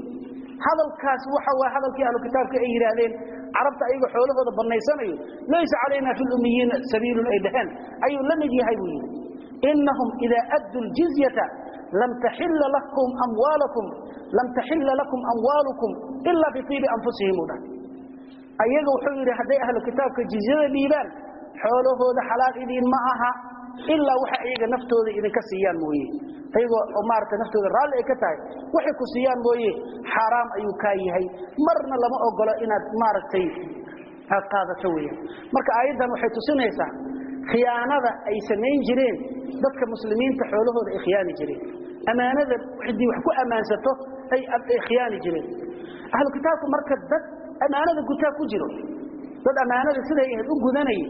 Hadalkaas waxa waa hadalkii ahlu kitaabka ay yidhaahdeen carabta ayagoo xoolahooda bannaysanayo, laysa calayna fi lummiyiina sabiilun ay dhaheen ayuu la mid yahay buu yidhi. Inahum idaa adduu ljizyata lam taxilla lakum amwaalakum lam taxilla lakum amwaalukum ilaa bitiibi anfusihim u dhah. Ayaga wuxuu yidhi hadday ahlu kitaabka jizyada dhiibaan xoolahooda xalaal idiin ma aha Ilaa waxa iyaga naftooda idinka siiyaan mooye, ayagoo maarata naftooda raalli ay ka tahay waxay ku siiyaan mooye, xaaraam ayuu kaa yahay. Marna lama ogolo inaad maaragtay aad qaadato weeyaan. Marka aayaddan waxay tusinaysaa khiyaanada ay samayn jireen dadka muslimiinta, xoolahooda ay khiyaani jireen, amaanada ciddii wax ku ammaansato ay khiyaani jireen ahlu kitaabku. Marka dad amaanada gutaa ku jiro, dad amaanada siday ahayd u gudanayay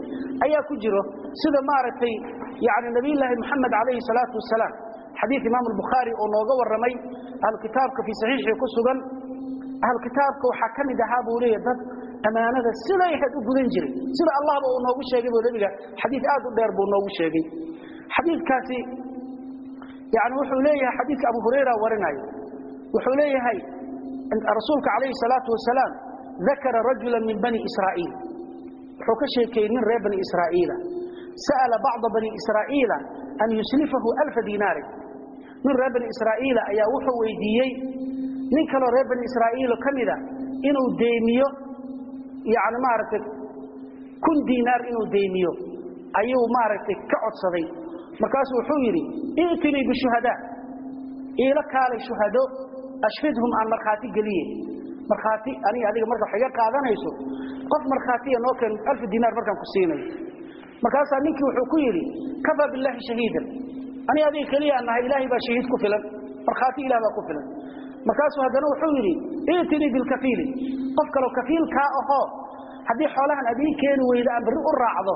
ayaa ku jiro, sida maaragtay yani nabiyullaahi Maxamed calayhi salaatu wasalaam, xadiid imaam Albukhaari oo nooga warramay ahlu kitaabka fii saxiixii ku sugan. Ahlu kitaabka waxaa ka mid ahaa buu leeyahy dad amaanada siday ahayd u gudan jiray, sida Allahba uu noogu sheegay buu nabiga xadiid aad u dheer buu noogu sheegay. Xadiidkaasi yani wuxuu leeyahay, xadiidka Abu Hurayra warinayo, wuxuu leeyahay rasuulka calayhi salaatu wasalaam dakara rajulan min bani Israa'iil, wuxuu ka sheekeeyey nin reer bani Israa'iila, sa'ala bacda bani Israa'iila an yuslifahu 1000 dinaarin. Nin reer bani Israa'iila ayaa wuxuu weydiiyey nin kaloo reer bani Israa'iilo ka mida inuu deemiyo, yani maaragtay 1000 diinaar inuu deemiyo ayuu maaragtay ka codsaday. Markaasuu wuxuu yidhi: i'tinii bishuhadaa, iila kaalay shuhado, ashhidhum, aan markhaati geliye, markhaati aniga adiga marka wax iga qaadanayso qof markhaatiya noo keen 1000 diinaar markaan ku siinayo. Markaasaa ninkii wuxuu ku yidhi: kafaa billaahi shahiidan, aniga adiga keliya aan nahay, Ilaahay baa shahiid ku filan, markhaati Ilah baa ku filan. Markaasuu haddana wuxuu yidhi: i'tinii bilkafiili, qof kaloo kafiilkaa ahoo haddii xoolahan aad ii keeni weydo aan berri u raacdo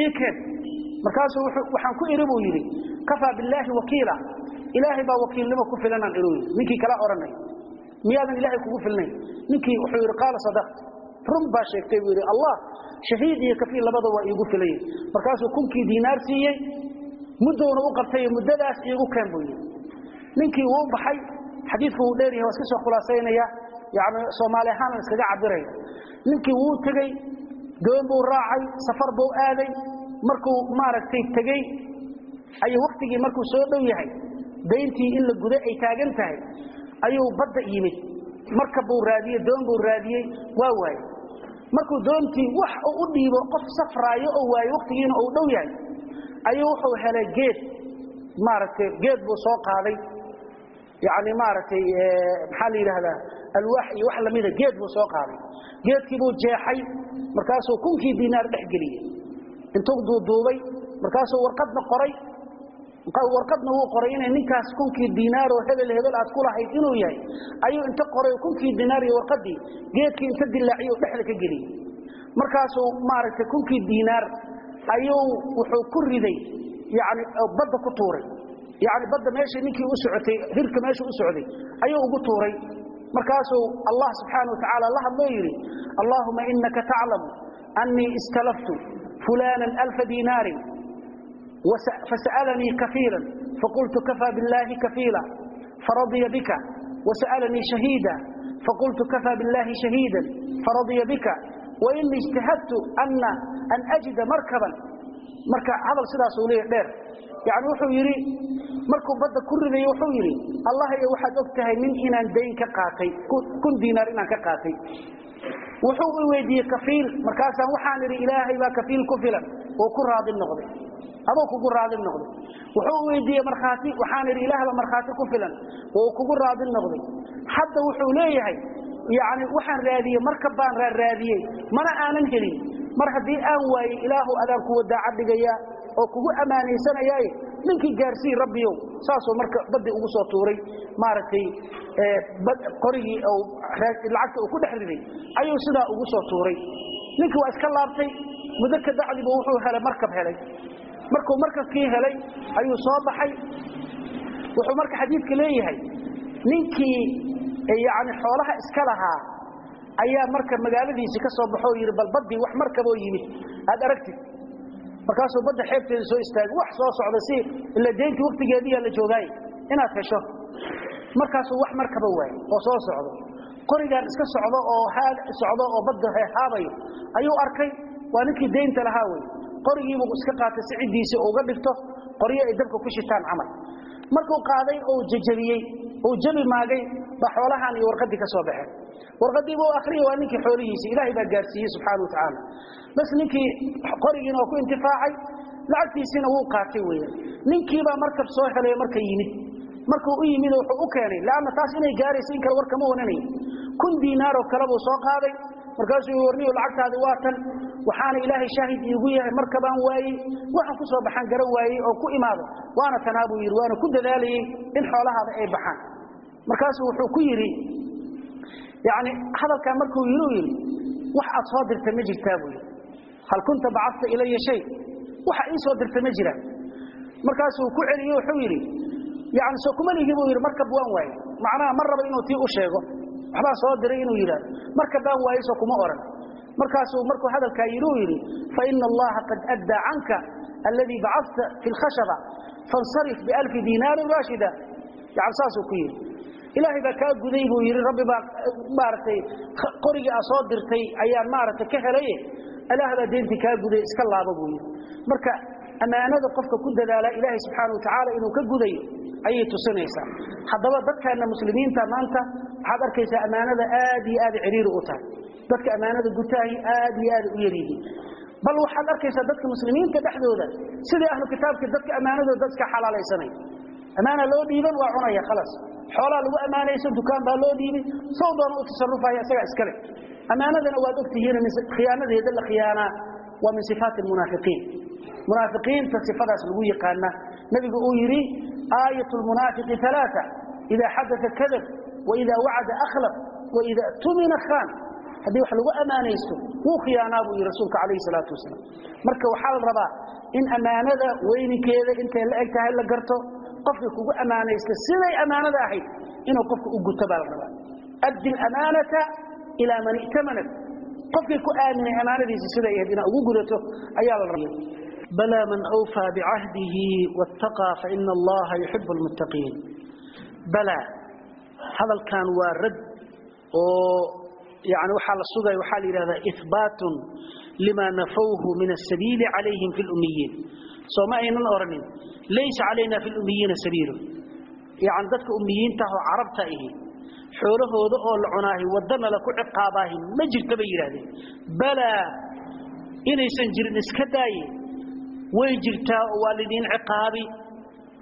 ii keen. Markaasuu waxaan ku idhi buu yidhi: kafaa billaahi wakiila, Ilaahay baa wakiilnimo ku filanaan inuu yidhi. Ninkii kala odhanay: miyaadan Ilaahay kugu filnayn? Ninkii wuxuu yidhi: qaala sadaqt, run baa sheegtay buu yidhi, Allah shahiid iyo kafiil labada waa iigu filan yahay. Markaasuu 1000kii diinaar siiyey, muddowna u qabtay, muddadaas iigu keen buu yidhi. Ninkii wuu baxay. Xadiidku wuu dheer yahay, waa iska soo khulaasaynaya, yani Soomaali ahaan iskaga cabiraya. Ninkii wuu tegey, doon buu raacay, safar buu aaday. Markuu maaragtay tegey ayuu waktigii markuu soo dhow yahay dayntii in la guday ay taagan tahay ayuu badda yimid. Marka buu raadiyey, doon buu raadiyey, waa waayey. Markuu doontii wax uu u dhiibo qof safraayo oo waayo, waktigiina uu dhow yahay, ayuu wuxuu helay geed, maaragtay geed buu soo qaaday, yani maaragtay maxaa la yidhaahdaa, alwaax iyo wax lamida, geed buu soo qaaday. Geedkii buu jeexay, markaasuu 1000kii diinaar dhex geliyey intuu duuduubay. Markaasuu warqadna qoray, warqadna wuu qoray inay ninkaas 1000kii diinaaroo hebel hebel aad ku lahayd inuu yahay ayuu inta qoray 1000kii diinaar iyo warqadii geedkii inta dilaaciyo dhexda ka geliyey. Markaasuu maaragtay 1000kii diinaar ayuu wuxuu ku riday, yani badda ku tuuray, yani badda meesha ninkii u socotay, hirka meesha u socday ayuu ugu tuuray. Markaasuu Allah subxaana watacaala la hadloo yidhi: Allaahuma inaka taclamu annii istalaftu fulanan 1000 diinaarin, fasa'alanii kafiilan faqultu kafaa billaahi kafiila faradiya bika, wasa'alanii shahiida faqultu kafaa billaahi shahiidan faradiya bika, wainii ijtahadtu an ajida markaban. Marka hadal sidaasuu leeyahy dheer. Yani wuxuu yidhi markuu badda ku ridayo, wuxuu yidhi: Allah iyo waxaad og tahay nin inaan dayn ka qaatay, 1000 diinaar inaan ka qaatay, wuxuu i weydiiyey kafiil, markaasaan waxaan idhi Ilaahay baa kafiil ku filan oo ku raadi noqday, adoo kugu raadi noqday. Wuxuu weydiiyey markhaati, waxaan idhi Ilaah baa markhaati ku filan oo kugu raadi noqday. Hadda wuxuu leeyahay yani waxaan raadiyey markab baan raadiyey, mana aanan helin. Mar haddii aan waayey, Ilaahu adaan kuwa daaca dhigaya oo kugu ammaanaysanayaaye, ninkii gaarsii Rabbiyow. Saasuu marka baddi ugu soo tuuray, maaragtay qorigii lacagta uu ku dhex riday ayuu sidaa ugu soo tuuray. Ninkii waa iska laabtay. Muddo ka bacdibu wuxuu helay markab helay. Markuu markabkii helay ayuu soo baxay. Wuxuu marka xadiidka leeyahay ninkii yani xoolaha iska lahaa ayaa marka magaaladiisii ka soo baxoo yidhi: bal baddii wax markaboo yimid aad aragtid. Markaasuu badda xeebteeda soo istaagay, wax soo socda si ila deyntii waktigeediyaa la joogaay inaad hesho. Markaasuu wax markaba waayey oo soo socdo. Qorigaan iska socdo oo socdo oo badda haabayo ayuu arkay. Waa ninkii deynta lahaa wey. Qorigiibuu iska qaatay si ciddiisii uga dhigto qoryo ay dabka ku shitaan camal. Markuu qaaday oo jajabiyey oo jabi maagay ba xoolahan iyo warqadii ka soo baxeen. Warqadii buu akhriyay, waa ninkii xoolihiisii, Ilaahay baa gaarsiiyey subxaana wa tacaala. Bas ninkii qorigiina waa ku intifaacay, Lacagtiisina wuu qaatay weeyaan. Ninkiibaa markab soo helay marka yimid, markuu u yimid wuxuu u keenay, laana taas inay gaarayso in kale war kama wananayo, 1000 diinaar oo kale buu soo qaaday. Markaasuu warniyo, lacagtaadi waa tan, waxaana Ilaahay shaahid iigu yahay markabaan waayey, waxaan ku soo baxaan garan waayey oo ku imaado, waana tanaa buu yidhi, waana ku dadaalayey in xoolahaada ay baxaan. Markaasuu wuxuu ku yidhi, yani hadalkaa markuu yidhi, uu yidhi, wax aad soo dirta ma jirtaa buu yidhi. Hal kunta bacadta ilaya shay, waxa ii soo dirta ma jiraan? Markaasuu ku celiyey, wuxuu yidhi, yani soo kuma lihi buu yidhi, markab waan waayey. Macnaha ma raba inuu tii u sheego waxbaa soo diray inuu yidhaahdo, markab baan waayey soo kuma oran. Markaasuu markuu hadalkaa yidhi, uu yidhi, fa ina Allaha qad addaa canka alladii bacadta fi lkhashaba, fansarif bialfi diinaarin raashida. Yani saasuu ku yidhi, Ilaahay baa kaa guday buu yidhi, Rabbi baa maaragtay qorigii aa soo dirtay ayaan maaragtay ka helaye, Ilaah baa deyntii kaa guday, iska laabo buu yidhi. Marka ammaanada qofka ku dadaala, Ilaahay subxaana watacaala inuu ka gudayo ayay tusinaysaa. Haddaba dadkaana muslimiinta maanta waxaad arkaysaa ammaanada aad iyo aad ciriiri u tahay, dadka ammaanada gutaahi aad iyo aad u yaryihiin. Bal waxaad arkaysaa dadka muslimiinta dhexdooda sidii ahlu kitaabka, dadka ammaanadooda dadka xalaalaysanay. Ammaana loo dhiiban, waa cunaya, khalaas. Xoolaa lagu ammaanayso, dukaan baa loo dhiibay, sow doona u tasarufaya, isagaa iskale. Ammaanadana waad ogtihiin, khiyaanadeeda la khiyaanaa waa min sifaati almunaafiqiin. Munaafiqiinta sifadaas lagu yaqaana, nabigu uu yidhi, aayat lmunaafiqi alaaa: idaa xadaa kadab, waidaa wacada akhlaf, waida tumina khaan. Haddii wax lagu ammaanaysto wuu khiyaanaa buu yidhi rasuulka calayhi salaatu wasalaam. Marka waxaa la rabaa in ammaanada weyninkeeda intay la eg tahay la garto. Qofka kugu ammaanaysta siday ammaanada ahayd inuu qofka u guto baa la rabaa. Addi alamaanata ilaa man i'tamanat, qofkii ku aaminay amaanadiisa siday ahayd inaad ugu gudato ayaa la rabaa. Balaa, man awfaa bicahdihi wattaqaa faina Allaha yuxibu almuttaqiin. Balaa, hadalkan waa rad oo yani waxaa la sugaya, waxaa la yidhahdaa ihbaatun lima nafawhu min asabiili calayhim fi lummiyiin. Soo ma aynan oranin laysa calayna fi lummiyiina sabiilu? Yani dadka ummiyiinta ah oo carabta ihi xoolahooda oo la cunaahi waddana la ku ciqaabaahi ma jirta bay yidhahdeen. Balaa, inaysan jirin iska daaye, way jirtaa oo waa lidiin ciqaabi.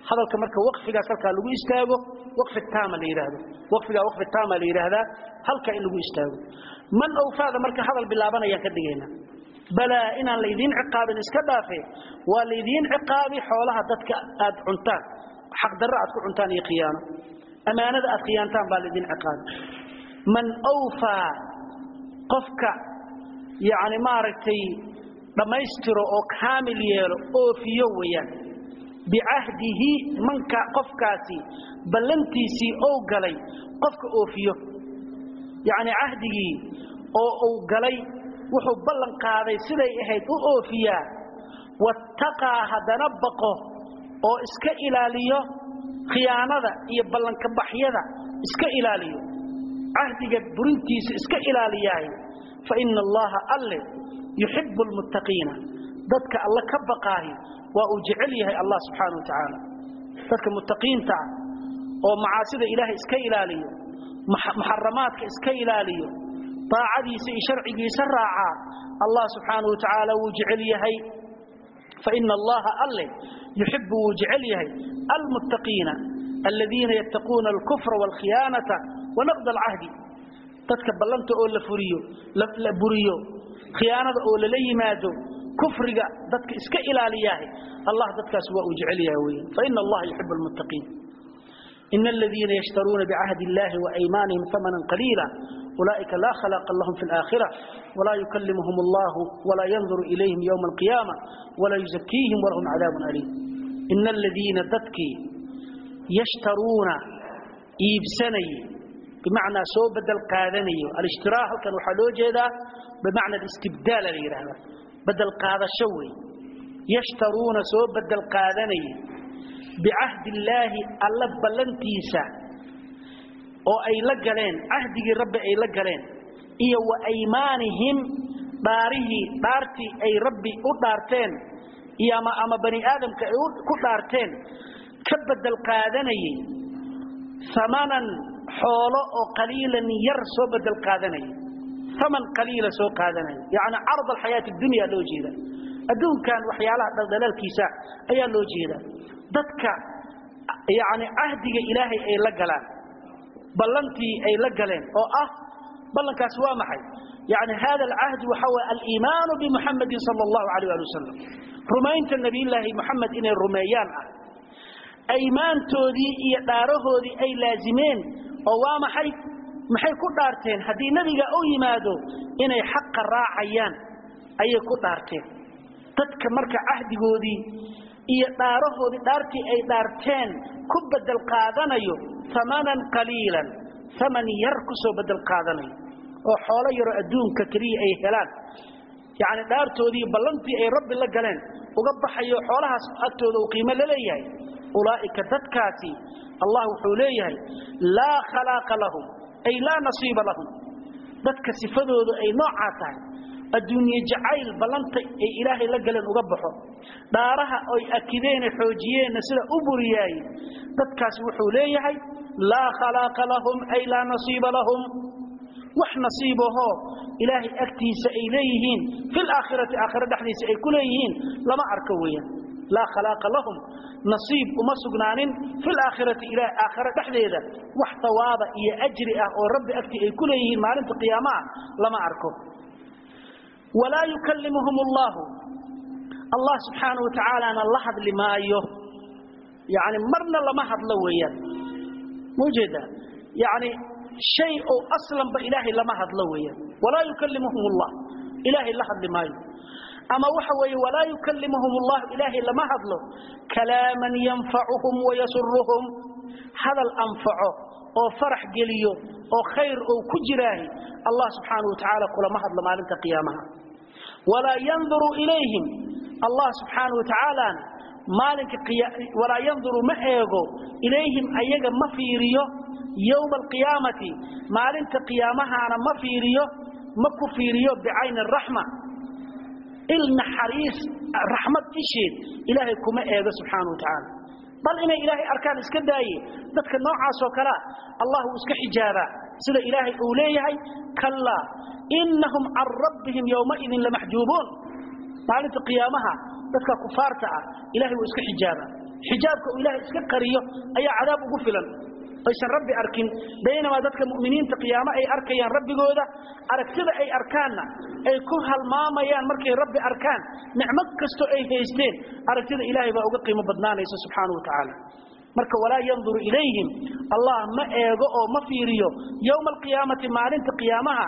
Hadalka marka waqfigaas halkaa lagu istaago, waqfi taama la yidhaahdo, waqfigaa waqfi taama la yidhaahdaa, halka in lagu istaago. Man awfaada marka hadal bilaabanayaan ka dhigaynaa. Balaa, inaan laydiin ciqaabin iska dhaafe, waa laydiin ciqaabi xoolaha dadka aad cuntaan, xaqdarro aad ku cuntaan iyo khiyaano, ammaanada aad khiyaantaan baa laydiin ciqaabi. Man awfaa, qofka yacni maaragtay dhammaystiro oo kaamil yeelo, oofiyo weeyaan, bicahdihi, manka qofkaasi ballantiisii ou galay qofka oofiyo, yacni cahdigii oo uu galay, wuxuu ballan qaaday siday ahayd u oofiyaa, wattaqaa, haddana baqo oo iska ilaaliyo khiyaanada iyo ballankabaxyada, iska ilaaliyo cahdiga burintiisa, iska ilaaliyahay, fa ina Allaha alle yuxibu almuttaqiina, dadka Alle ka baqaahi waa uu jecel yahay Allah subxaana wa tacaala. Dadka muttaqiinta ah oo macaasida Ilaahay iska ilaaliyo, muxaramaadka iska ilaaliyo, daacadiisa iyo sharcigiisa raacaa, Allah subxaana wa tacaala wuu jecel yahay. Faina Allaha alle yuxibu, wuu jecel yahay, almuttaqiina aladiina yattaquuna alkufra waalkhiyaanata wanaqd alcahdi. Dadka ballanta oo la furiyo, la buriyo, khiyaanada oo lala yimaado, kufriga dadka iska ilaaliyaahay, Allah dadkaas waa uu jecel yahay weyan. Faina Allaha yuxibu almuttaqiin. إن الذين يشترون بعهد الله وأيمانهم ثمنا قليلا أولئك لا خلاق لهم في الآخرة ولا يكلمهم الله ولا ينظر إليهم يوم القيامة ولا يزكيهم ولهم عذاب أليم. إن الذين dadkii يشترون iibsanay, بمعنى soo bedel qaadanayo. الاشتراء halkan waxaa loo jeedaa بمعنى الاستبدال la yidhaahda, bedel qaadasho wey. يشترون soo bedel qaadanay, bicahdi illaahi, Alla ballantiisa oo ay la galeen, cahdigii Rabbi ay la galeen, iyo wa aymaanihim, dhaarihii, dhaartii ay Rabbi u dhaarteen iyo ama bani aadamka ay ku dhaarteen ka bedel qaadanayay, amanan, xoolo oo qaliilan yar soo bedel qaadanayay, aman qaliila soo qaadanaya, yacni carad alxayaati dunya loo jeeda. Adduunkan waxyaalaha dhaldhalaalkiisa ayaa loo jeedaa. Dadka yacni cahdiga Ilaahay ay la galaan, ballantii ay la galeen, oo ah ballankaas waa maxay? Yani hada alcahd waxa waye aliimaanu bimuxamadin sala allahu alayh ali wasalam, rumaynta nabiyullaahi Muxamed inay rumeeyaan ah, aymaantoodii iyo dhaarahoodii ay laazimeen, oo waa maxay? Maxay ku dhaarteen? Haddii nebiga u yimaado inay xaqa raacayaan ayay ku dhaarteen. Dadka marka cahdigoodii iyo dhaarahoodii, dhaartii ay dhaarteen ku bedel qaadanayo amanan qaliilan, aman yar ku soo bedel qaadanayo, oo xoolo yaro adduunka keliya ay helaan, yacni dhaartoodii ballantii ay Rabbi la galeen uga baxayo, xoolahaas agtooda uu qiimo la leeyahay, ulaa'ika dadkaasi Allah wuxuu leeyahay laa khalaaqa lahum, ay laa nasiiba lahum. Dadka sifadoodu ay noocaa tahay, adduunye jacayl ballanta ay Ilaahay la galeen uga baxo, dhaaraha oy akideene xoojiyeenna sida u buriyaay, dadkaasi wuxuu leeyahay laa khalaaqa lahum, ay laa nasiiba lahum, wax nasiibahoo Ilaahay agtiisa ay leeyihiin fi laakhirati, aakhira dhexdiisa ay ku leeyihiin lama arko weeyaan. Laa khalaaqa lahum, nasiib uma sugnaanin fi laakhirati, ila aakhira dhexdeeda wax thawaaba iyo ajri ah oo Rabbi agtii ay ku leeyihiin maalinta qiyaamaha lama arko. Walaa yukallimuhum allahu, Allah subxaanahu wa tacaalana la hadli maayo, yacni marna lama hadlo weeyaan. Ma ujeedaa? Yacni shay oo aslanba Ilaahay lama hadlo weeyaan. Walaa yukallimuhum allah, Ilaahay la hadli maayo, ama waxa weeye walaa yukallimuhum allah, Ilaahay lama hadlo kalaaman yanfacuhum wayasuruhum, hadal anfaco oo farax geliyo oo khayr oo ku jiraahi Allah subxaanahu wa tacaala kulama hadlo maalinta qiyaamaha. Walaa yanduru ilayhim, Allah subxaanahu wa tacaalana maalinka walaa yanduru, ma eego, ilayhim ayaga ma fiiriyo, yowma alqiyaamati, maalinta qiyaamahaana ma fiiriyo, ma ku fiiriyo bicayni raxma, il naxariis, raxmad isheed Ilaahay kuma eego subxaanahu wa tacaala. Bal inay Ilaahay arkaan iska daaye, dadka noocaasoo kalea Allah uu iska xijaabaa, sida Ilaahay uu leeyahay kallaa inahum can rabbihim yowmaidin lamaxjuubuun. Maalinta qiyaamaha dadka kufaarta ah Ilahay wuu iska xijaabaa. Xijaabka uu Ilaahay iska qariyo ayaa cadaab ugu filan aysan Rabbi arkin, baynamaa dadka mu'miniinta qiyaamo ay arkayaan rabbigooda, aragtida ay arkaanna ay ku halmaamayaan. Markay Rabbi arkaan, nicmo kasto ay haysteen aragtida Ilaahay baa uga qiimo badnaanaysa subxaanahu wa tacaala. Marka walaa yanduru ilayhim, Allah ma eego oo ma fiiriyo yowma alqiyaamati, maalinta qiyaamaha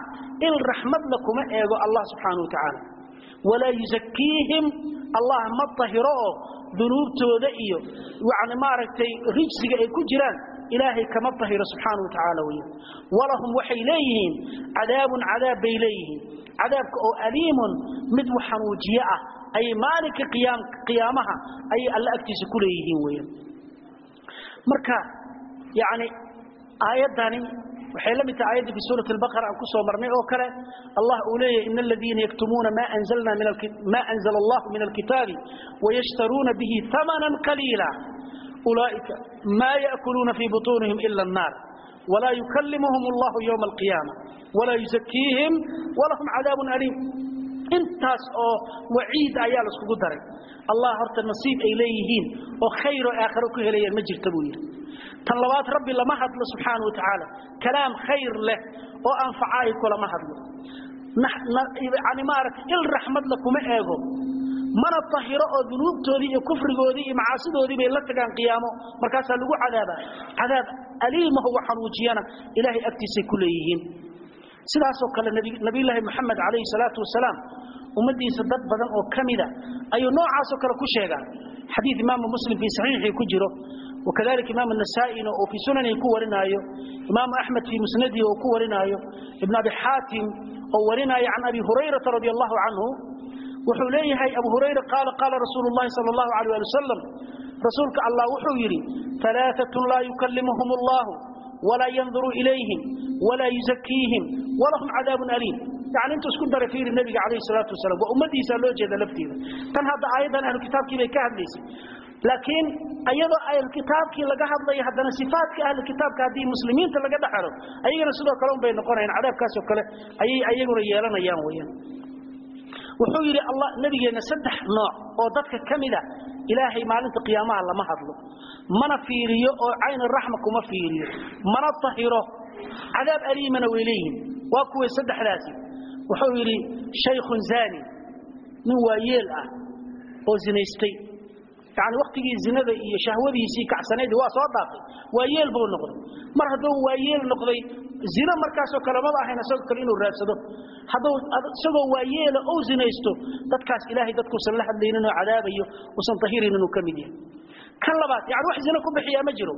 il raxmadla kuma eego Allah subxaanahu wa tacaala. Walaa yusakiihim, Allah ma tahiro oo dunuubtooda iyo yani maaragtay rijsiga ay ku jiraan Ilaahay kama tahiro subxaanahu wa tacaala weya. Walahum, waxay leeyihiin cadaabun, cadaab bay leeyihiin, cadaabka oo aliimun, mid xanuujiye ah, ayay maalinka qiyaamaha ayay Alle agtiisa ku leeyihiin weya. Marka yani aayaddani waxay la mid tahay aayaddii fi suurati albaqara aan ku soo marnay oo kale, Allah uu leeyahay ina aladiina yaktumuuna ma anzalna min ma anzala allahu min alkitaabi wayashtaruuna bihi thamanan qaliila ulaa'ika ma ya'kuluuna fi butuunihim ila annaar walaa yukallimuhum allahu yowma alqiyaama walaa yusakiihim walahum cadaabun aliim. Intaas oo waciid ayaa la iskugu daray. Allah horta nasiib ay leeyihiin oo khayr oo aakhiro ku helayaan ma jirta buu yidhi. Tan labaad, Rabbi lama hadlo subxaanahu wa tacaala, kalaam khayr leh oo anfacaahi kulama hadlo, yani maaragtay il raxmadla kuma eego, mana tahiro oo dunuubtoodii iyo kufrigoodii iyo macaasidoodii bay la tagaan qiyaamo, markaasaa lagu cadaabaa, cadaab aliimahu wa xanuujiyana Ilaahay agtiisay ku leeyihiin. Sidaasoo kale nabiyullaahi Moxamed calayhi salaatu wasalaam ummaddiisa dad badan oo ka mida ayuu noocaasoo kale ku sheegaa. Xadiid imaamu Muslim fii saxiixii ku jiro, wakadalika imaam Nasaa'ina oo fii sunanihi ku warinaayo, imaamu Axmed fii musnadihi oo ku warinaayo, Ibn Abi Xaatim oo warinaayo can Abi Hurayrata radi allahu canhu, wuxuu leeyahay Abu Hurayra qaala qaala rasuulu llahi sala allahu alayh ali wasalam, rasuulka Allah wuxuu yidhi alaaatun laa yukallimuhum allahu walaa yanduru ilayhim walaa yuzakiihim walahum cadaabun aliim. Yani intuu isku daray fiiri nabiga calayhi salaatu wasalaam, waa ummadiisa loo jeeda lafteeda. Tan hadda aayaddan ahlu kitaabkii bay ka hadlaysay, laakiin ayadoo ahlu kitaabkii laga hadlayo haddana sifaadka ahlu kitaabka haddii muslimiinta laga dhexelo ayagana sidoo kale un bay noqonayaan, cadaabkaasoo kale ayay ayaguna yeelanayaan weeyaan. Wuxuu yiri Allah nabigeena saddex nooc oo dadka kamida Ilaahay maalinta qiyaamaha lama hadlo, mana fiiriyo oo cayn raxma kuma fiiriyo, mana tahiro, cadaab aliimana weeleeyeen. Waa kuwa saddexdaasi. Wuxuu yiri shaykhun zani, nin waayeel ah oo zinaystay, yani waqtigii zinada iyo shahwadiisii kacsanayd waa soo dhaafay, waayeel buu noqday. Mar hadduu waayeel noqday, zina markaasoo kale maba ahayn isagoo kale inuu raadsado. Hadduu isagoo waayeela uu zinaysto, dadkaas Ilaahay dadkuusan la hadlaynin oo cadaabayo uusan tahirinin inuu ka mid yahay. Kan labaad, yani wax zina ku bixiyaa ma jiro,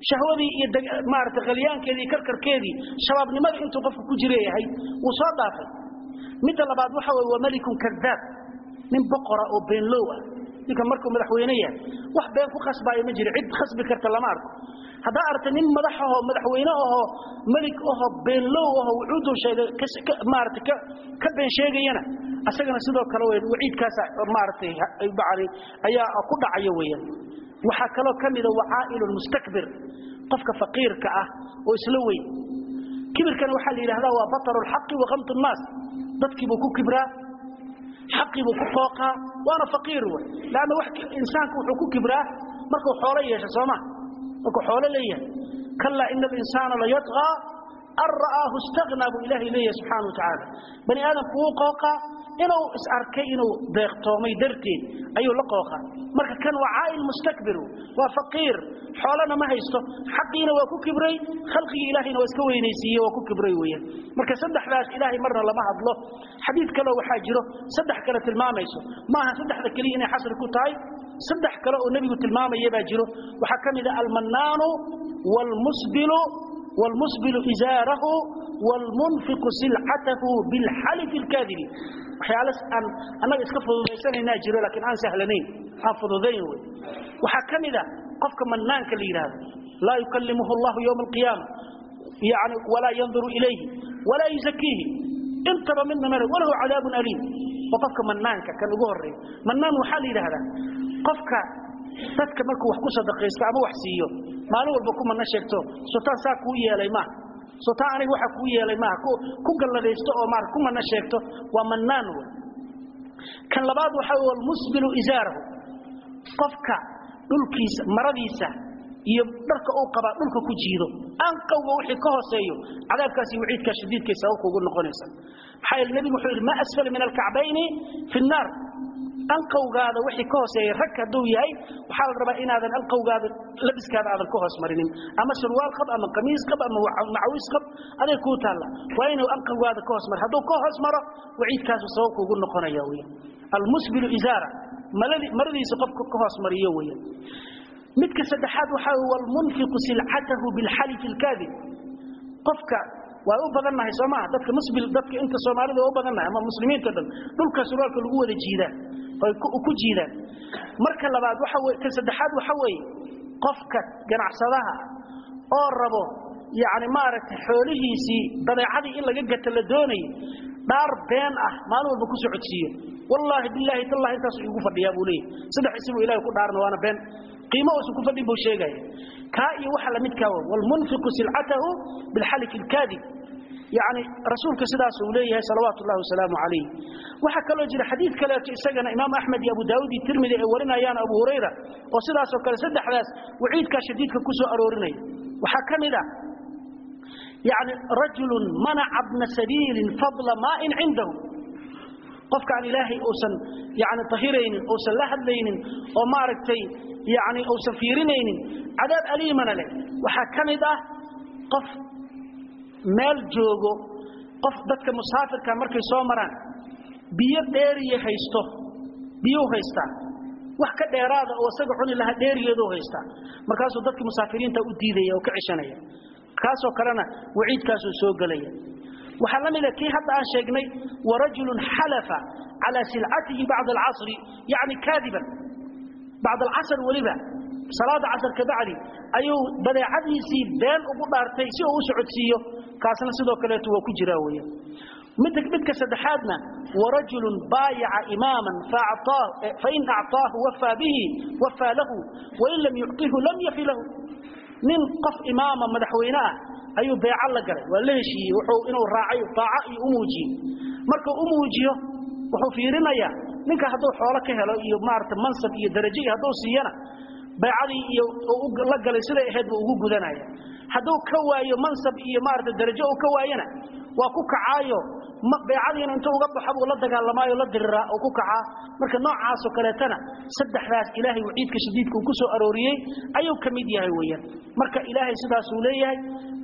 shahwadii iyo maaragtay qalyaankeedii karkarkeedii shabaabnimada intuu qofku ku jireeyahay wuu soo dhaafay. Midda labaad waxa weeye waa malikun kadaab, nin boqora oo beenlow ah. Ninka markuu madaxweyne yahay wax been ku khasbaayo ma jiro, cid khasbi karta lama arko. Haddaa aragta nin madax ahoo madaxweyne ahoo malik ahoo beenlow ahoo wuxuuduu sheegay maaragtay ka been sheegayana, asagana sidoo kale wey waciidkaas maaragtay bacdi ayaa ku dhacaya weeyaan. Waxaa kaloo ka mida wacaa'ilun mustakbir, qofka faqiirka ah oo isla weyn. Kibirkana waxaa la yidhahdaa waa bataru lxaqi wa qamtu nnaas. Dadkiibuu ku kibraa, xaqii buu ku qooqaa, waana faqiir wey. Laanna wax insaanku wuxuu ku kibraa markuu xoolo yeesho, sooma markuu xoolo leeyahay. Kallaa ina alinsaana layatqaa an ra'aahu istaghnaa buu Ilaahay leeyahay subxaana wa tacaala. Bani aadamku wuu qooqaa inuu is arkay inuu deeqtoomay darteed ayuu la qooqaa. Marka kan waa caa'il mustakbir, waa faqiir, xoolana ma haysto, xaqiina waa ku kibray, khalqigii Ilaahayna waa iska weynaysiiyey, waa ku kibray weeyaan. Marka saddexdaas Ilaahay marna lama hadlo. Xadiid kaleo waxaa jiro saddex kale tilmaamayso, maaha saddexda keliya inay xasri ku tahay, saddex kale oo nebigu tilmaamaya baa jiro. Waxaa ka mid ah almannaanu waalmusbilu والمسبل إزاره والمنفق سلعته بالحلف الكاذب. Waxyaalo aan annaga iska fududaysanaynaa jiro, laakiin aan sahlanayn, aan fududayn wey. Waxaa ka mid ah qofka mannaanka la yidhaahdo, laa yukallimuhu Allahu yowma alqiyaama, yani walaa yanduru ilayhi walaa yuzakiihi, intaba midna male, walahu cadaabun aliim. Waa qofka mannaanka kan ugu horreeya. Mannaan waxaa la yidhaahdaa qofka dadka markuu wax ku sadaqaysto ama wax siiyo maalin walba ku manna sheegto, sotaan saa kuu yeelay maaha, sotaan aniga waxa kuu yeelay maaha, ku galladaysto oo maar ku manna sheegto, waa mannaan wey. Kan labaad waxa wey walmusbilu izaarahu, qofka dhulkiisa maradiisa iyo dharka uu qabaa dhulka ku jiido, anqowga wixii ka hooseeyo, cadaabkaasi waciidkaa shadiidkay sabab kuugu noqonaysa. Maxaa yeele nebigu wuxuu yidhi ma asfala min alkacbayni fi nnaar. Anqowgaada wixii ka hooseeya, rag hadduu yahay waxaa la rabaa inaadan anqowgaada labiskaada aadan ka hoos marinin, ama surwaal qab ama qamiis qab ama macawis qab, aday kuu taalla, waa inuu anqowgaada ka hoos maro. Hadduu ka hoos maro, waciidkaasu sabab kuugu noqonaya weya. Almusbilu izaara, maradiisa qofka ka hoos mariyo weya. Midka saddexaad waxaa wey walmunfiqu silcatahu bilxalifi alkaadib. Qofka waa u badannahay, soo maaha? Dadka musbil, dadka inta Soomaalida waa u badannahay ama muslimiinta dhan, dhulka surwaalka lagu wada jiidaa oy ku jiidaan. Marka labaad waxa wey, ka saddexaad waxa weeye qofka ganacsadaha oo rabo yacni maaragtay xoolihiisii badeecadii in laga gato la doonayo, dhaar been ah maalin walba ku socodsiiyo, wallaahi bilaahi tallahi intaasuu iigu fadhiyaa buu leeyahy, saddex isibuu Ilahay ku dhaarna, waana been, qiimo uusan ku fadhin buu sheegaya. Kaa iyo waxa lamidkaa wa walmunfiqu silcatahu bilxalifi alkaadib. Yani rasuulka sidaas uu leeyahay salawaatu ullahi wasalaamu calayh. Waxaa kaloo jira xadiid kaleeto isagana Imaam Axmed iyo Abu Daawud iyo Tirmidi ay warinayaan, Abu Hurayra, oo sidaasoo kale saddexdaas waciidkaa shadiidka ku soo aroorinaya. Waxaa ka mid ah yani rajulun manaca bna sabiilin fadla maa'in cindahu, qofka aan Ilaahay uusan yani tahiraynin, uusan la hadlaynin oo maaragtay yani uusan fiirinaynin, cadaab aliimana leh. Waxaa ka mid ah qof meel joogo, qof dadka musaafirka markay soo maraan biyo dheeriya haysto, biyuu haystaa, wax ka dheeraada oo isaga cuni lahaa dheerigeeduu haystaa, markaasuu dadka musaafiriinta u diidaya oo ka ceshanaya, kaasoo kalena waciidkaasuu soo gelaya. Waxaa la mida kii hadda aan sheegnay, warajulun xalafa calaa silcatihi bacda alcasri, yacni kaadiban bacda alcasr, weliba salaada casr ka bacdi ayuu badeecadiisii been ugu dhaartay si uu u socodsiiyo, kaasna sidoo kaleeto waa ku jiraa weya. Midka saddexaadna warajulun baayaca imaaman fain acطaahu wafaa bihi wafaa lahu, wain lam yucطihu lam yafi lahu. Nin qof imaama madaxweyne ah ayuu beeco la galay, waa la heshiiyey, wuxuu inuu raacay daaco iyo u muujiyey. Markuu u muujiyo Wuxuu fiirinayaa ninka hadduu xoolo ka helo iyo maarata mansab iyo darajo iyo hadduu siiyana, baycadii iyo la galay siday ahayd buu ugu gudanaya. Hadduu ka waayo mansab iyo maarata darajo uu ka waayana, waa ku kacaayo, baycadiina intuu uga baxo buu la dagaalamaayo, la diriraa oo ku kacaa. Marka noocaasoo kaleetana saddexdaas Ilaahay waciidka shadiidka uu ku soo arooriyey ayuu ka mid yahay weeyaan. Marka Ilaahay sidaasuu leeyahay,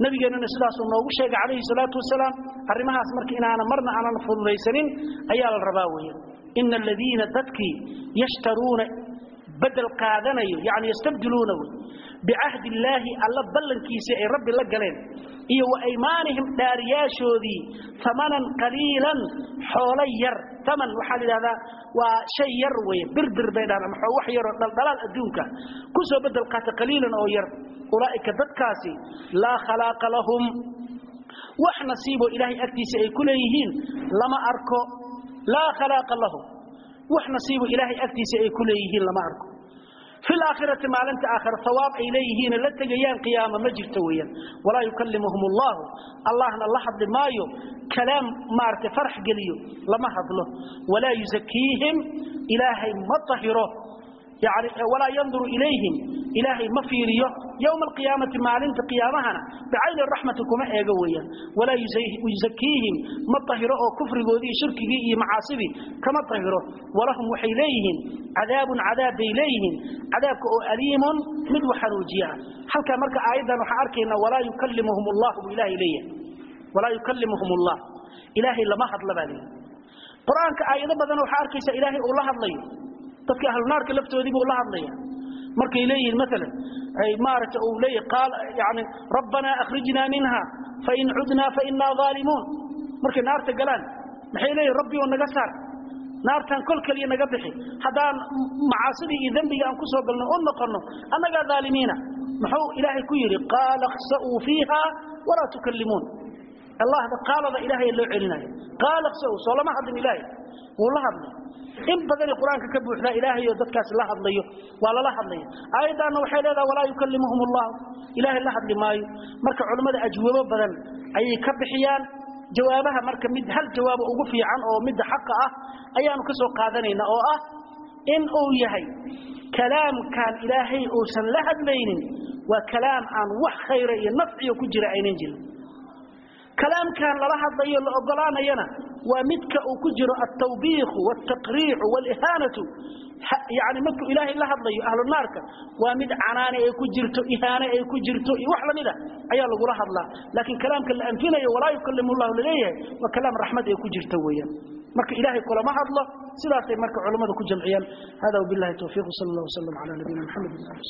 nabigeennuna sidaasuu noogu sheegay calayhi salaatu wasalaam. Arrimahaas marka inaana marna aanan fududaysanin ayaa la rabaa weeyaan. Ina aladiina dadkii yashtaruuna bedel qaadanayo, yani yastabdiluuna wey, bicahdi illaahi, alla ballankiisii ay Rabbi la galeen, iyo wa aymaanihim, dhaariyaashoodii, amanan qaliilan, xoolo yar. Aman waxaa la yidhahdaa waa shay yar weye, birbir bay dhahaan, ama wax yaroo dhaldhalaal adduunka ku soo bedel qaata, qaliilan oo yar. Ulaa'ika dadkaasi laa khalaaqa lahum, wax nasiiboo Ilaahay agtiisa ay ku leeyihiin lama arko. Laa khalaaqa lahum, wax nasiibo Ilaahay agtiisa ay ku leeyihiin lama arko fi laakhirati, maalinta aakhira hawaab ay leeyihiin la tegayaan qiyaama ma jirto weeyaan. Walaa yukallimuhum allahu, Allahna la hadli maayo, kalaam maaragtay farax geliyo lama hadlo. Walaa yuzakiihim, Ilaahay ma tahiro, yani walaa yanduru ilayhim, Ilaahay ma fiiriyo yowma alqiyaamati, maalinta qiyaamahana bicayni raxmati kuma eego weeyaan. Walaa yuzakiihim, ma tahiro oo kufrigoodii, shirkigii iyo macaasidii kama tahiro. Walahum, waxay leeyihiin, cadaabun, cadaab bay leeyihiin, cadaabka oo aliimun, mid wax xanuujiya ah. Halkaa marka aayaddan waxaan arkaynaa walaa yukallimuhum allah buu Ilaahay leeyahay. Walaa yukallimuhum allah, Ilaahay lama hadla baa leeyahay. Qur-aanka aayado badan waxaa arkaysa Ilaahay uu la hadlayo dadka ahlunaarka laftoodii buu la hadlaya. Markay leeyihiin maalan ay maaragtay uu leeyahay qaal, yani rabbanaa akhrijnaa minha fain cudnaa fainaa aalimuun. Markay naarta galaan maxay leeyihin? Rabbi oo naga saar naartan, kol keliya naga bixi, haddaan macaasidii iyo dembiga aan ku soo galno u noqonno annagaa dhaalimiina. Muxuu Ilaahay ku yidhi? Qaala ikhsa'uu fiiha walaa tukallimuun. Allahda qaalada Ilaahay loo celinayo, qaala ikhsa'uu, soo lama hadlin? Ilaahay wuu la hadlay. In badanay Qur-aanka ka buuxdaa Ilaahay oo dadkaas la hadlayo, waa lala hadlaya. Aayaddaanna waxay leedahay walaa yukallimuhum allah, Ilaahay la hadli maayo. Marka culimmada ajwabo badan ayay ka bixiyaan jawaabaha. Marka mid hal jawaabo ugu fiican oo midda xaqa ah ayaanu ka soo qaadanayna, oo ah in uu yahay kalaamkan Ilaahay uusan la hadlaynin waa kalaam aan wax khayra iyo nafciyo ku jira aynan jirin. Kalaamkan lala hadlayo, la ogolaanayana, waa midka uu ku jiro altawbiikhu waltaqriicu walihaanatu. Yani midku Ilaahay la hadlayo ahlu naarka waa mid canaane ay ku jirto, ihaane ay ku jirto iyo wax lamid a ayaa lagula hadlaa. Laakiin kalaamka la anfinayo, walaa yukallimu llahu laleeyahay, waa kalaam raxmad ay ku jirto weeyaan. Marka Ilaahay kulama hadlo, sidaasay marka culammadu ku jamciyaan. Hada wabillahi tawfiiq, sal allah wasalam cala nabiyina Maxamed wa ali.